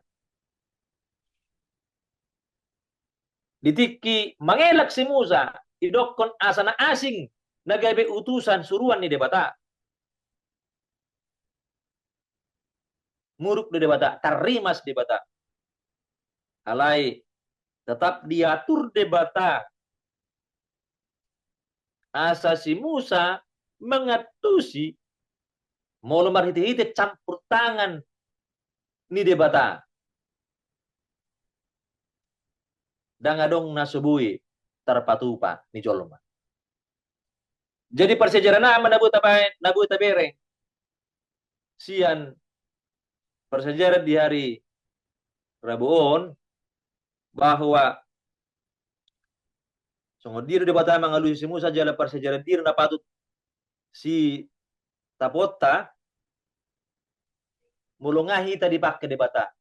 Di tingki mangelak si Musa, didokkon asa na asing na gabe utusan suruan ni Debata. Muruk do Debata, tarrimas Debata. Alai tetap diatur Debata asa si Musa mangantusi molo marhite-hite campur tangan ni Debata. Ndang adong na so boi tarpatupa ni jolma. Jadi parsiajaran na ma na boi tabaen, na boi tabereng sian parsiajaran di hari Rabu on, bahwa songon dia do Debata mangalusi si Musa jala parsiajaran dia do na patut sitapuonta, molo nga hita dipangke Debata.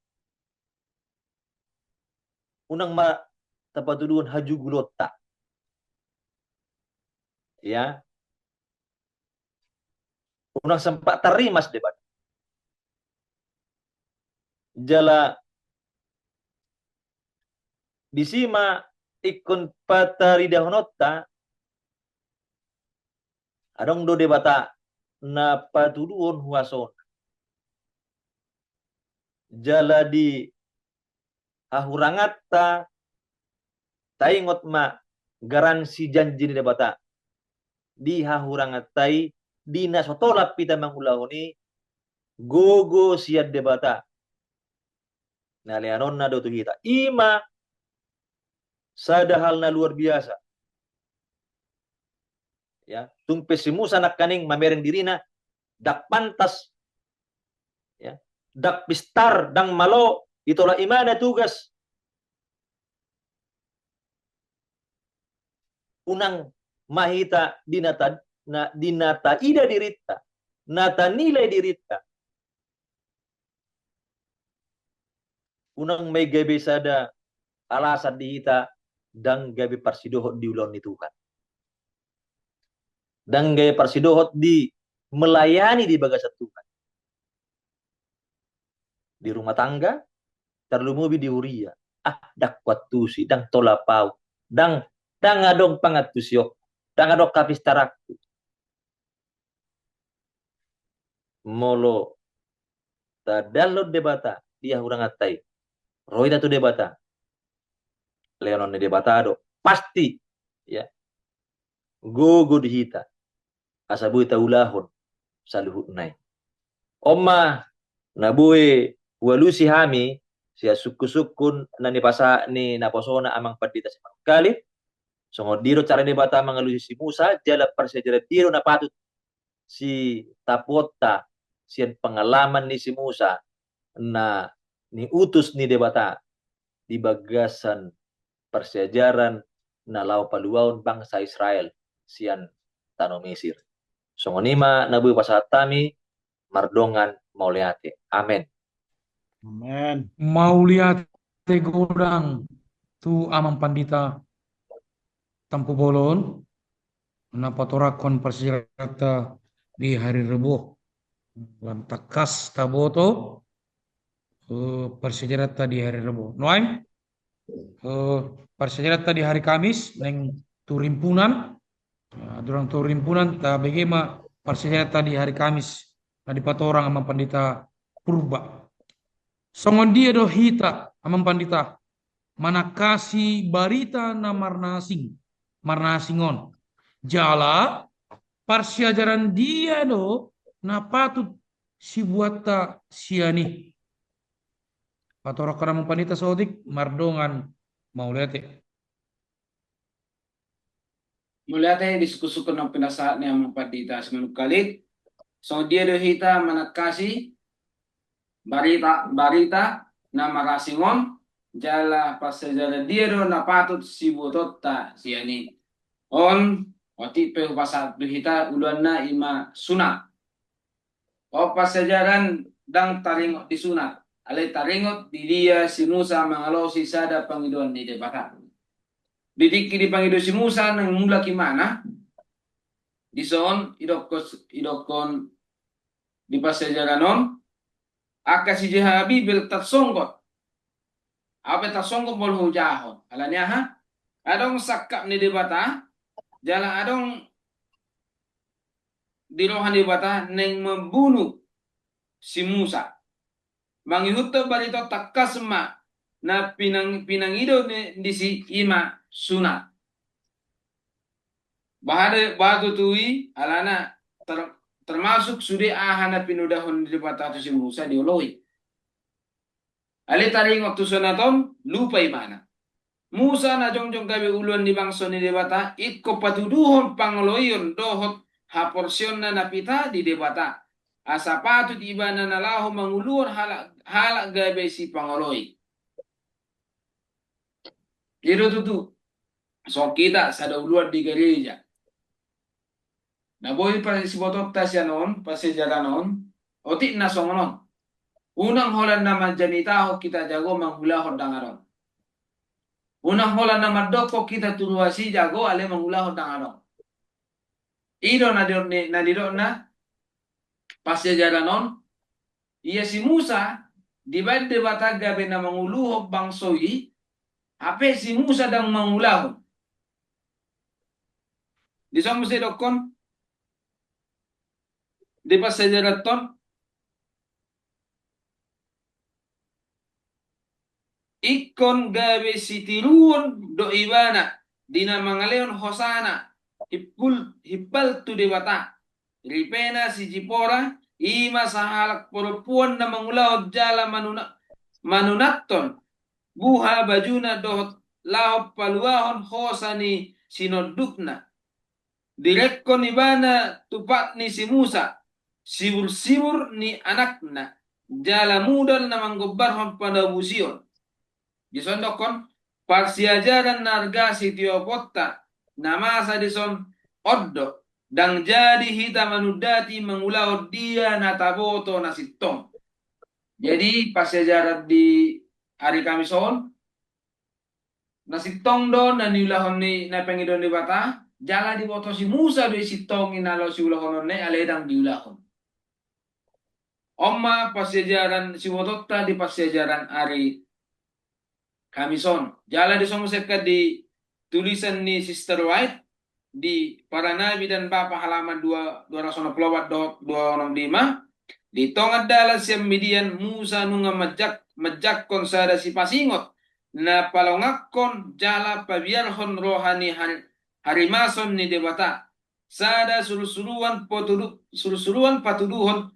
Unang ma tapatuduhon hajugulonta. Ya. Unang sampe tarrimas Debata. Jala disi ma ingkon pataridahononta, adong do Debata na patuduhon huasona. Jala di hahuranganta, taingot ma garansi janji ni Debata. Di hahuranganta i, di na so tolap hita mangulahon i, gogo sian Debata. Na leanonna do tu hita. I ma sada hal na luar biasa. Ya, tung pe si Musa nangkaning mamereng dirina, ndang pantas, ya, ndang pistar, ndang malo ditolap ibana tugas. Unang ma hita di na ta, na, di na taida dirinta, na tanilai dirinta, unang ma i gabe sada alasan di hita ndang gabe parsidohot di ulaon ni Tuhan. Ndang gabe parsidohot di melayani di bagasan Tuhan. Di rumah tangga, tarlumobi di huria. Ah, ndang kuantusi, ndang tolap au. Ndang, ndang adong pangantusionku. Ndang adong hapistaranku. Molo tadalhon Debata di hahuranganta i, ro hita tu Debata, lehonon ni Debata do pasti, ya, gogo di hita asa boi taulahon saluhutna i. On ma na boi hualusi hami sian sungkun-sungkun na nipasahat ni naposona Amang Pandita Simanungkalit. Songon dia do cara ni Debata mangalusi si Musa, jala parsiajaran dia do na patut sitapuonta sian pengalaman ni si Musa na niutus ni Debata di bagasan parsiajaran na laho paluahon bangsa Israel sian tano Misir. Songon i ma na boi pasahat hami, mardongan mauliate. Amen. Amen. Mauliate godang tu Amang Pandita. Tampubolon na patorangkon parsiajaranta di hari Rebo. Lam tangkas taboto, eh, parsiajaranta di hari Rebo. Nuaeng, eh, parsiajaranta di hari Kamis, naeng tu rimpunan, eh, durang tu rimpunan, tabege ma parsiajaranta di hari Kamis, na dipatorang Amang Pandita Purba. Songon dia do hita, Amang Pandita, manangkasi barita na marnaasing, marnaasing on. Jala parsiajaran dia do na patut sibuatta sian i. Patorangkon Amang Pandita saotik, mardongan mauliate. Mauliate di sungkun-sungkun na pinasahat ni Amang Pandita Simanungkalit. Songon dia do hita manangkasi barita, barita na marasing on, jala parsiajaran dia do na patut sibuatonta sian i. On, otik pe hupasahat tu hita uluanna i ma sunat. On parsiajaran ndang taringot di sunat, alai taringot di dia si Musa mangalosi sada pangidoan ni Debata. Di tingki dipangido si Musa naeng mulak ibana, dison idokkon, idokkon di parsiajaran on, angka si Jehabibel tarsonggot. Ape tarsonggot molo hujahahon? Alani aha? Adong sangkap ni Debata, jala adong di roha ni Debata naeng mambunu si Musa. Mangihuthon barita on tangkas ma na pinang, pinangido ni, disi i ma sunat. Bahat, bahat tutu i alana ter, termasuk sude aha na pinodahon ni Debata tu si Musa dioloi. Alai taringot tu sunat on, lupa ibana. Musa na jongjong gabe uluan ni bangso ni Debata, ingkon patuduhon pangoloion dohot haporseaonna na pita di Debata. Asa patut ibana na laho manguluhon halak, halak gabe sipangoloi. I do tutu, songon hita sada uluan di gareja. Na boi pa, siboatonta sian on, parsiajaran on, otik na songon on. Unang holan na manjamitahon hita jago mangulahon ndang adong. Unang holan na mandokkon hita tu ruas i jago alai mangulahon ndang adong. I do na di, na nidokna parsiajaran on, ia si Musa dibaen Debata gabe na manguluhon bangso i, hape si Musa ndang mangulahon. Dison muse idokkon di parsiajaranta on, ingkon gabe sitiruon do ibana di na mangalehon hosana, himpul, himpal tu Debata. Ripena si Jipora, i ma sahalak parompuan na mangulahon jala manuna, manunathon buha bajuna dohot laho paluahon hosa ni sinondukna. Direngkon ibana tu pat ni si Musa, sibur-sibur ni anakna, jala mudal na manggombarhon panabusion. Dison idokkon, parsiajaran na arga sitioponta, na masa dison on do, ndang jadi hita manundati mangulahon dia na taboto na sintong. Jadi, parsiajaran di ari Kamis on, na sintong do na niulahon ni na pangidoan ni Debata, jala diboto si Musa do i sintong i na laho siulahononna i alai ndang diulahon. On ma parsiajaran siboatonta di parsiajaran ari Kamis on. Jala dison muse angka di tulisan ni Sister White, di Para Nabi dan Bapa halaman dua, dua ratus onom puluh opat dohot dua onom lima, di tonga dalan sian Midian Musa nunga manjak, manjakkon sada sipasingot na palongakkon jala pabiarhon roha ni hari, harimason ni Debata. Sada surusuruan patudu, surusuruan patuduhon,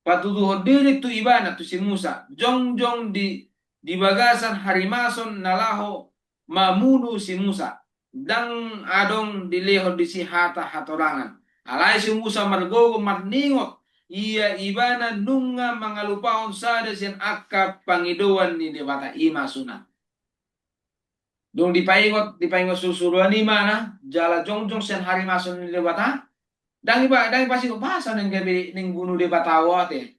patuduhon diri tu ibana, tu si Musa. Jongjong di, di bagasan harimason na laho mamunu si Musa. Ndang adong dilehon disi hata hatorangan. Alai si Musa margogo marningot, ia ibana nunga mangalupahon sada sian angka pangidoan ni Debata i ma sunat. Dung dipaingot, dipaingot surusuruan i ma na, jala jongjong sian harimason ni Debata, ndang ipa, ndang ipasingot boasa naeng gabe naeng bunu Debata au ate.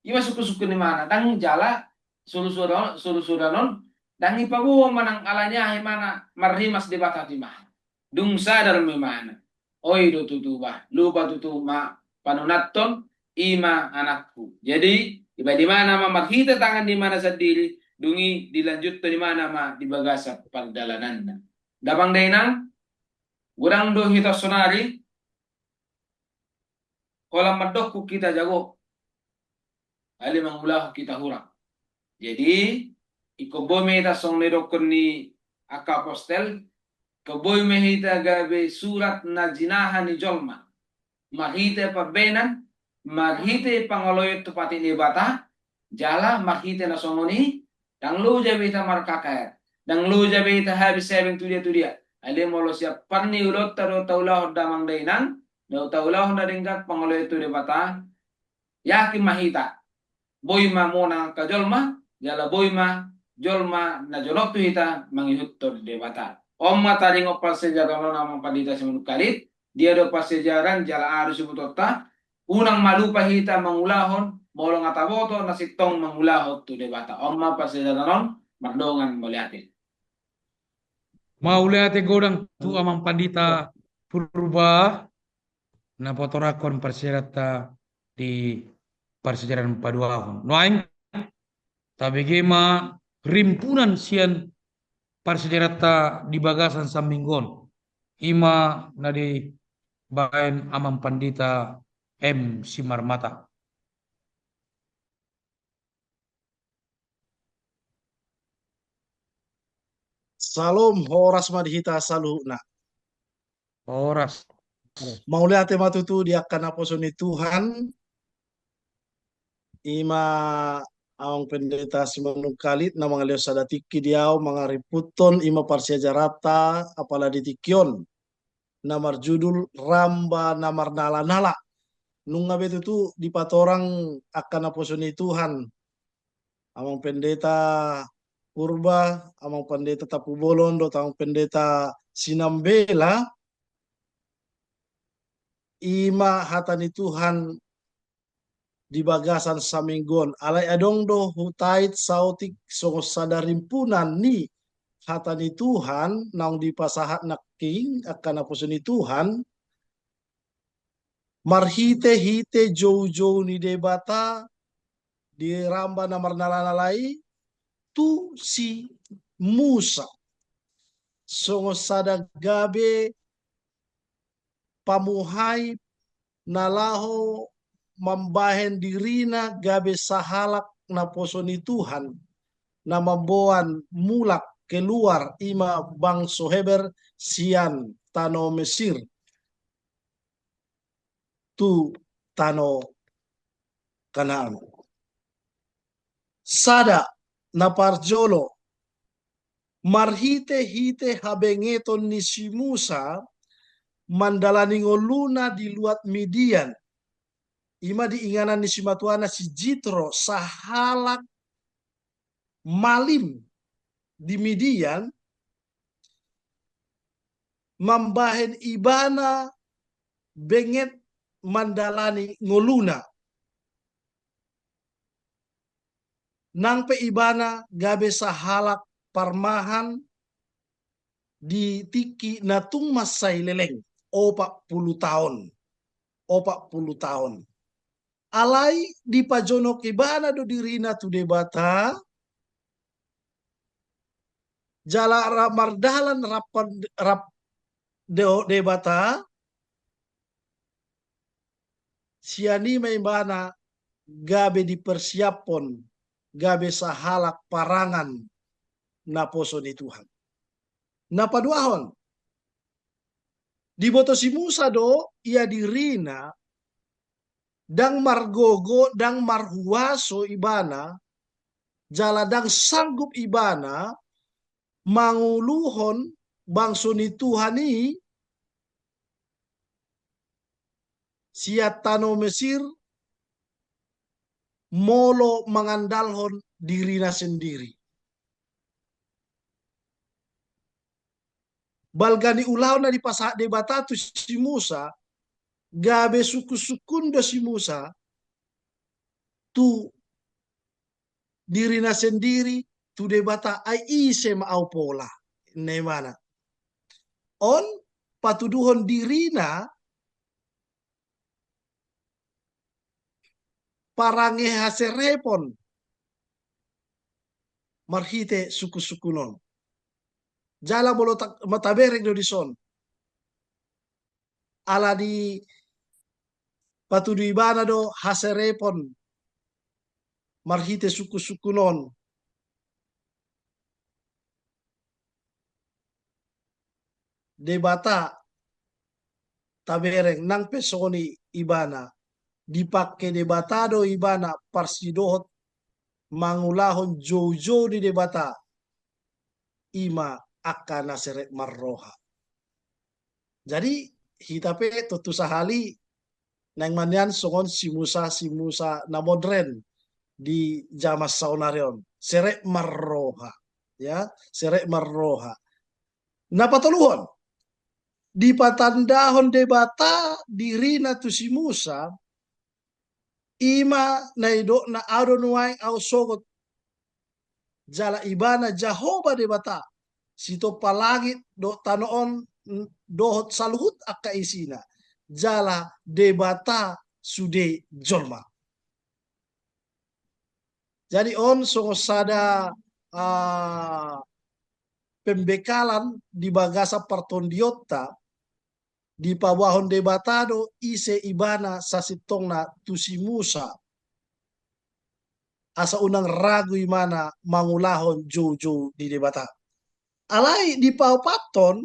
I ma sungkunsungkun ni ibana, ndang jala surusuruan, surusuruan on, ndang ipaboa manang alani aha ibana marrimas Debata tu ibana. dung sadar ma imana. Oi do tutu bah, lupa tutu ma panunathon, i ma anakku. Jadi, dibahen imana ma marhite tangan ni imana sandiri, dung i dilanjuthon imana ma di bagasan pardalananna. Damang dainang, godang do hita saonari, holan mandok hita jago, alai mangulahon hita hurang. Jadi, ingkon boi ma hita songon na nidokkon ni angka apostel, ingkon boi ma hita gabe surat na jinaha ni jolma. Marhite pambahenan, marhite pangoloion tu patik ni Debata, jala marhite na songon i, ndang loja be hita mar-K K R, ndang loja be hita habis hepeng tu dia tu dia. Alai molo sian parniulaonta do taulahon damang dainang, do taulahon na denggan pangoloion tu Debata, yakin ma hita. Boi ma monang angka jolma, jala boi ma jolma na jonok tu hita mangihuthon Debata. On ma taringot parsiajaran on, Amang Pandita Simanungkalit, dia do parsiajaran jala aha do sibotoonta, unang ma lupa hita mangulahon, molo nga taboto na sintong mangulahon tu Debata. On ma parsiajaran on, mardongan mauliate. Mauliate godang tu Amang Pandita Purba, na patorangkon parsiajaranta di parsiajaran paduahon. Nuaeng, tabege ma rimpunan sian parsiajaranta di bagasan saminggu on. I ma na dibahen Amang Pandita M Simarmata. Salom, horas ma di hita saluhutna. Horas. Mauliate ma tutu di angka naposo ni Tuhan. I ma Amang Pendeta Simanungkalit na mangalehon sada tingki di ahu mangarimputhon i ma parsiajaranta apala di tingki on, na marjudul Ramba na Marnalanala. Nunga be tutu dipatorang angka naposo ni Tuhan, Amang Pendeta Purba, Amang Pendeta Tampubolon dohot Amang Pendeta Sinambela, i ma hata ni Tuhan di bagasan saminggu on. Alai adong do hutait saotik songon sada rimpunan ni hata ni Tuhan naung dipasahat nangkin angka naposo ni Tuhan, marhitehite joujou ni Debata di Ramba na Marnalanala i tu si Musa songon sada gabe pamuhai na laho mambahen dirina gabe sahalak naposo ni Tuhan, na mamboan mulak, keluar, i ma bangso Heber sian tano Mesir tu tano Kanaan. Sada, na parjolo, marhitehite habengeton ni si Musa mandalani ngoluna di luat Midian. I ma di inganan ni simatuana si Jitro, sahalak malim di Midian, mambahen ibana benget mandalani ngoluna. Nang pe ibana gabe sahalak parmahan di tingki na tung mansai leleng, opat pulu taon. Opat pulu taon. Alai dipajonok ibana do dirina tu Debata, jala rap mardalan rap, rap dohot Debata, sian i ma ibana gabe dipersiaphon, gabe sahalak parangan naposo ni Tuhan. Na paduahon, diboto si Musa do ia dirina ndang margogo, ndang marhuaso ibana, jala ndang sanggup ibana manguluhon bangso ni Tuhan i sian tano Mesir molo mangandalhon dirina sendiri. Balga ni ulaon na dipasahat Debata tu si Musa, gabe sungkunsungkun do si Musa tu dirina sendiri, tu Debata, ai ise ma au pola, ninna ibana. On patuduhon dirina parange haserepon marhite sungkunsungkun on. Jala molo ta-, ma tabereng do dison. Ala dipatudu ibana do haserepon marhite sungkunsungkun on. Debata tabereng nang pe songon i ibana. Dipangke Debata do ibana parsidohot mangulahon joujou ni Debata. Ima angka na serep marroha. Jadi, hita pe tontu sahali naeng manian songon si Musa, si Musa na modern di jaman saonari on. Serep marroha. Ya, serep marroha. Na patoluhon, dipatandahon Debata dirina tu si Musa, ima na nidokna, "Au do nuaeng, au sogot." Jala ibana Jahowa Debata, sitompa langit dohot tano on, dohot saluhut angka isina. Jala Debata sude jolma. Jadi on songon sada, ah, pembekalan di bagasan partondionta, dipaboahon Debata do ise ibana sasintongna tu si Musa. Asa unang ragu ibana mangulahon joujou ni Debata. Alai dipaopathon,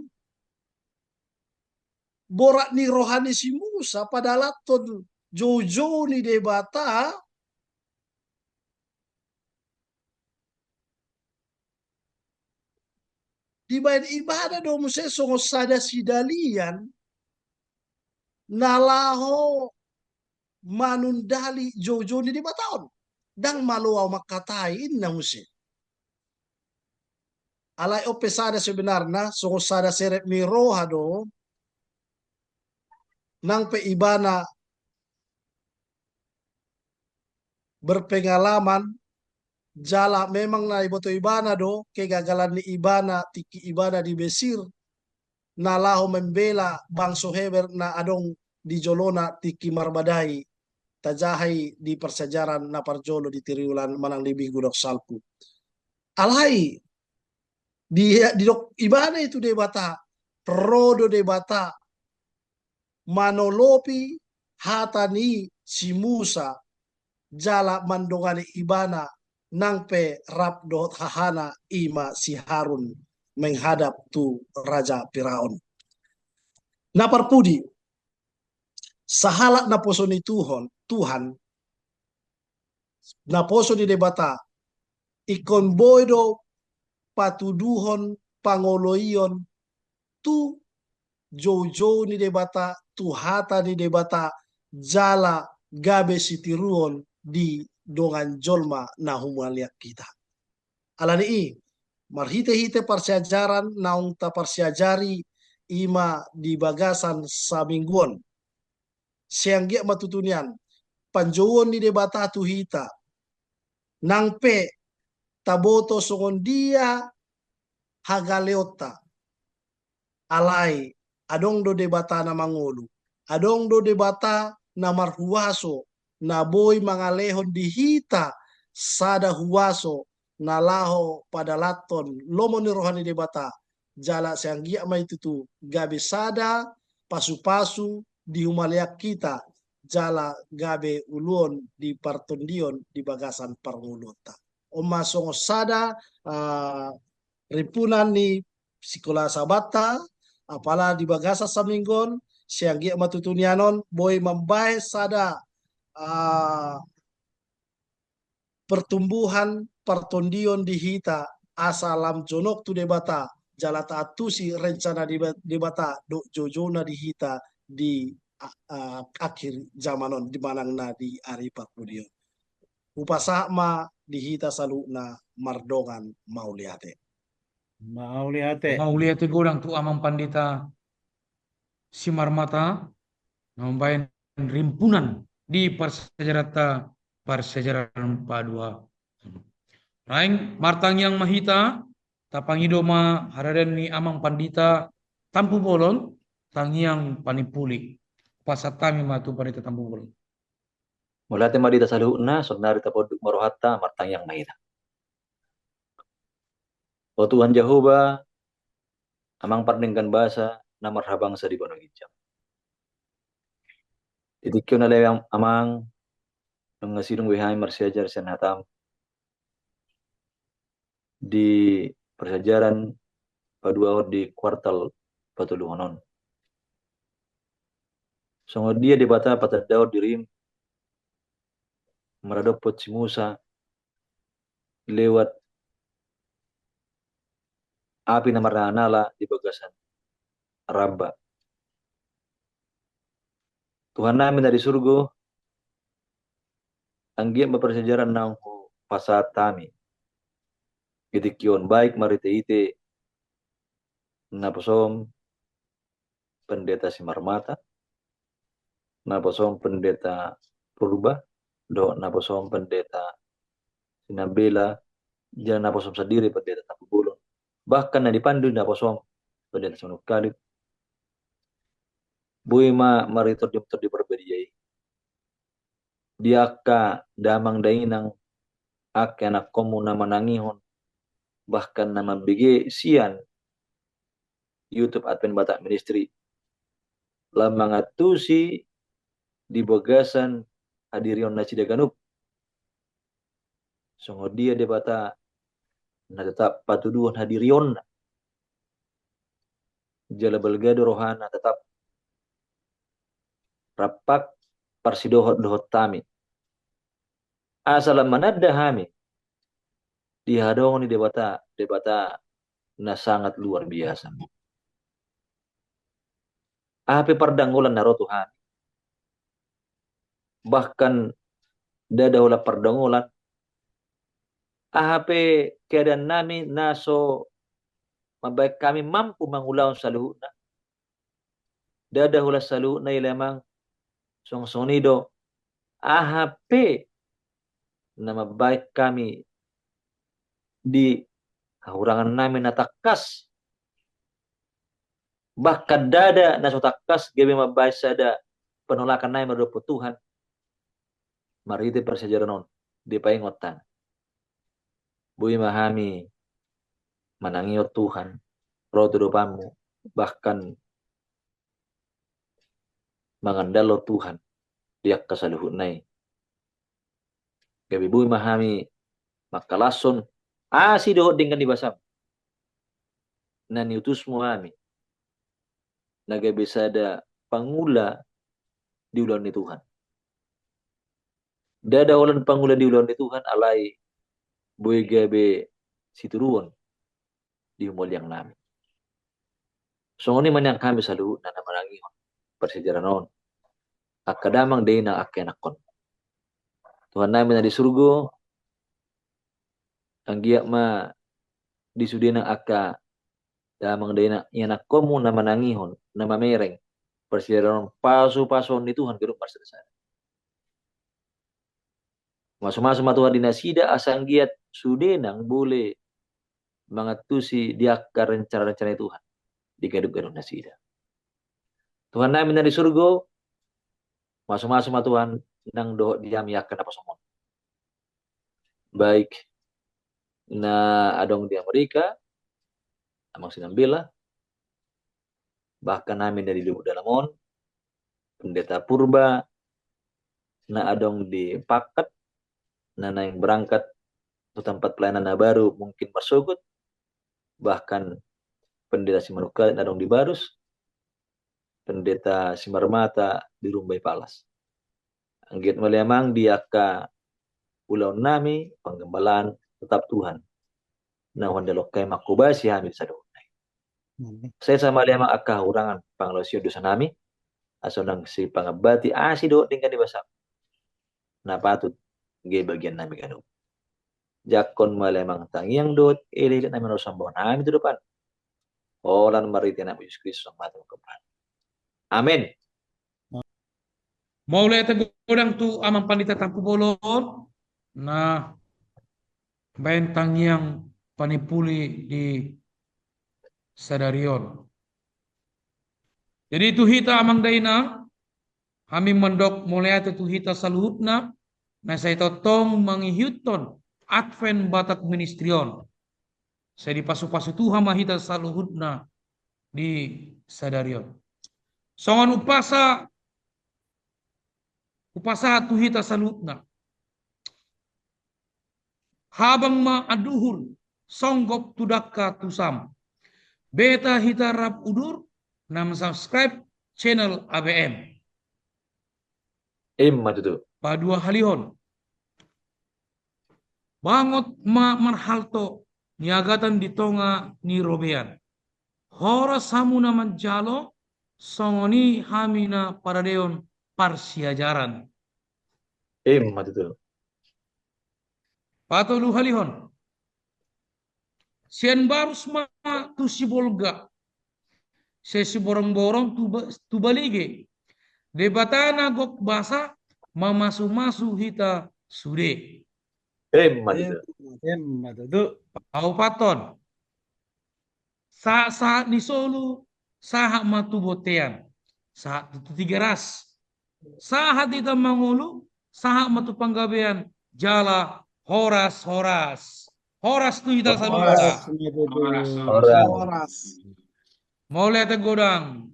borat ni roha ni si Musa padalathon joujou ni Debata, dibaen ibana do muse songon sada sidalian na laho manundali joujou ni Debata on. Ndang malo au mangkatai, inna muse. Alai on pe sada sebenarna, songon sada serep ni roha do, nang pe ibana berpengalaman, jala memang na diboto ibana do kegagalan ni ibana tingki ibana di Mesir, na laho membela bangso Heber na adong di jolona tingki marbadai, tajaha i di parsiajaran na parjolo di triwulan manang di minggu dok salpu. Alai di, didok ibana i tu Debata, ro do Debata manolopi hata ni si Musa, jala mandongani ibana nang pe rap dohot hahana, ima si Harun, menghadap tu Raja Firaun. Na parpudi, sahalak naposo ni Tuhon, Tuhan, naposo ni Debata, ingkon boi do patuduhon pangoloion tu joujou ni Debata, tu hata ni Debata, jala gabe sitiruon di dongan jolma na humaliang hita. Alani i, marhitehite parsiajaran naung taparsiajari ima di bagasan saminggu on, sai anggiat ma tutu nian panjouon ni Debata tu hita, nang pe taboto songon dia hagaleonta. Alai adong do Debata na mangolu, adong do Debata na marhuaso, na boi mangalehon di hita sada huaso na laho padalathon lomo ni roha ni Debata, jala sai anggiat ma i tutu gabe sada pasupasu di humaliang hita, jala gabe uluon di partondion di bagasan parngoluonta. On ma songon sada, ah, rimpunan ni Sikola Sabata, apala di bagasan saminggu on, sai anggiat ma tutu nian on boi mambaen sada, ah, pertumbuhan partondion di hita, asa lam jonok tu Debata, jala taantusi rencana Deba-, Debata dohot joujouna di hita di, ah, ah, akhir zaman on, di manang na di ari parpudi on. Hupasahat ma di hita saluhutna mardongan mauliate. Mauliate. Mauliate godang tu Amang Pandita Simarmata, na mambaen rimpunan di parsiajaranta, parsiajaran paduahon. Naeng martangiang ma hita, tapangido ma haradaion ni Amang Pandita Tampubolon, tangiang panimpuli. Pasahat hami ma tu Pandita Tampubolon. Mauliate ma di hita saluhutna, sonari taponduk ma rohanta, martangiang ma hita. O Tuhan Jahowa, Amang pardenggan basa, na marhabangsa di banua ginjang. Di tingki on ale Amang, nunga sidung be hami marsiajar sian hataM di parsiajaran paduahon di kuartal patoluhon on. Songon dia Debata patandahon diriM maradophon si Musa lewat api na marnyalanyalan di bagasan ramba. Tuhannami na di surgo, anggiat ma parsiajaran naung hupasahat hami di tingki on, baik marhitehite naposoM Pendeta Simarmata, naposoM Pendeta Purba, dohot naposoM Pendeta Sinambela, jala naposoM sandiri Pendeta Tampubolon, bahkan na dipandu naposoM Pendeta Simanungkalit. Boi ma marhite Tondi Parbadia i, di angka damang dainang, angka ianakkonMu na manangihon, bahkan na mambege sian YouTube Advent Batak Ministry, laho mangantusi di bagasan hadirion nasida ganup. Songon dia Debata na tetap patuduhon hadirionna, jala balga do rohana tetap rap parsidohot-dohot hami, asa lam mananda hami di hadongan ni Debata, Debata na sangat luar biasa. Aha pe pardangolan na ro tu hami, bahkan ndada holan pardangolan, aha pe keadaannami na so mambahen hami mampu mangulahon saluhutna, ndada holan saluhutna i, ale Amang. Songon i do, aha pe na mambahen hami di hahurangannami na tangkas, bahkan ndada na so tangkas gabe mambahen sada penolakan nami maradophon Tuhan, marhite parsiajaran on dipaingot hami. Boi ma hami manangihon Tuhan, ro tu adopanMu, bahkan mangandalhon Tuhan di angka saluhutna i. Gabe boi ma hami mangkalashon asi dohot denggan ni basaM na niutusMu hami, na gabe sada pangula di ulaon ni Tuhan. Ndada holan pangula di ulaon ni Tuhan, alai boi gabe situruon di humaliangnami. Songon i ma nian hami saluhutna na manangihon parsiajaran on, angka damang dainang, angka ianakkon. Tuhannami na di surgo, anggiat ma di sude nang angka damang dainang ianakkonMu na manangihon, na mamereng parsiajaran on, pasu-pasuon ni Tuhan ganup marsada-sada. Masu-masu ma Tuhan di nasida, asa anggiat sude nang boi mangantusi di angka rencana-rencana ni Tuhan di ganup-ganup nasida. Tuhannami na di surgo, masu-masu ma Tuhan nang dohot di hami angka naposoM on, baik na adong di Amerika, Amang Sinambela, bahkan hami na di Luhut Dalam on, Pendeta Purba na adong di Pangkep, na naeng berangkat tu tempat pelayanan na baru, mungkin marsogot, bahkan Pendeta Simanungkalit na adong di Barus, Pendeta Simarmata di Rumbai Palas. Anggiat ma ale Amang di angka ulaonnami panggembalaan, tetap Tuhan na huandalhon hami, manghobasi hami di saluhutna i. Amen. Sesa ma ale Amang angka hahuranganta, pangalaosion dosanami, asa unang sipangambati asi dohot denggan ni basaM na patut gabe bagiannami ganup. Jangkon ma ale Amang tangiang dohot elek-eleknami na ro, sambaon hami tu adopanMu, holan marhite AnakMu Jesus Kristus, Amang Tuhan. Amen. Mauliate godang tu Amang Pandita Tampubolon na mambahen tangiang panimpuli di sadari on. Jadi tu hita amang dainang, hami mandok mauliate tu hita saluhutna, na sai tongtong mangihuthon Advent Batak Ministry on. Sai dipasupasu Tuhan ma hita saluhutna di sadari on. Songon umpasa, umpasa tu hita saluhutna. Habang ma anduhur, songgop tu dangka tu sam. Beta hita rap udur, na mansubscribe channel A B M. Ima tutu. Paduahalihon. Bangot ma marhalto, niagatan di tonga ni robean. Horas hamu na manjalo, songon i hami na paradehon parsiajaran. Ima tutu. Patoluhalihon. Sian barus ma tu sibolga. Sian siborongborong tu ba-, tu balige. Debata na gok basa mamasumasu hita sude. Ima tutu. Ima tutu. Paopathon. Sahat-sahat ni solu, sahat ma tu bontean. Sahat tu Tigaras. Sahat hita mangolu, sahat ma tu Panggabean, jala horas, horas. Horas tu hita saluhutna. Horas. Horas. Mauliate godang.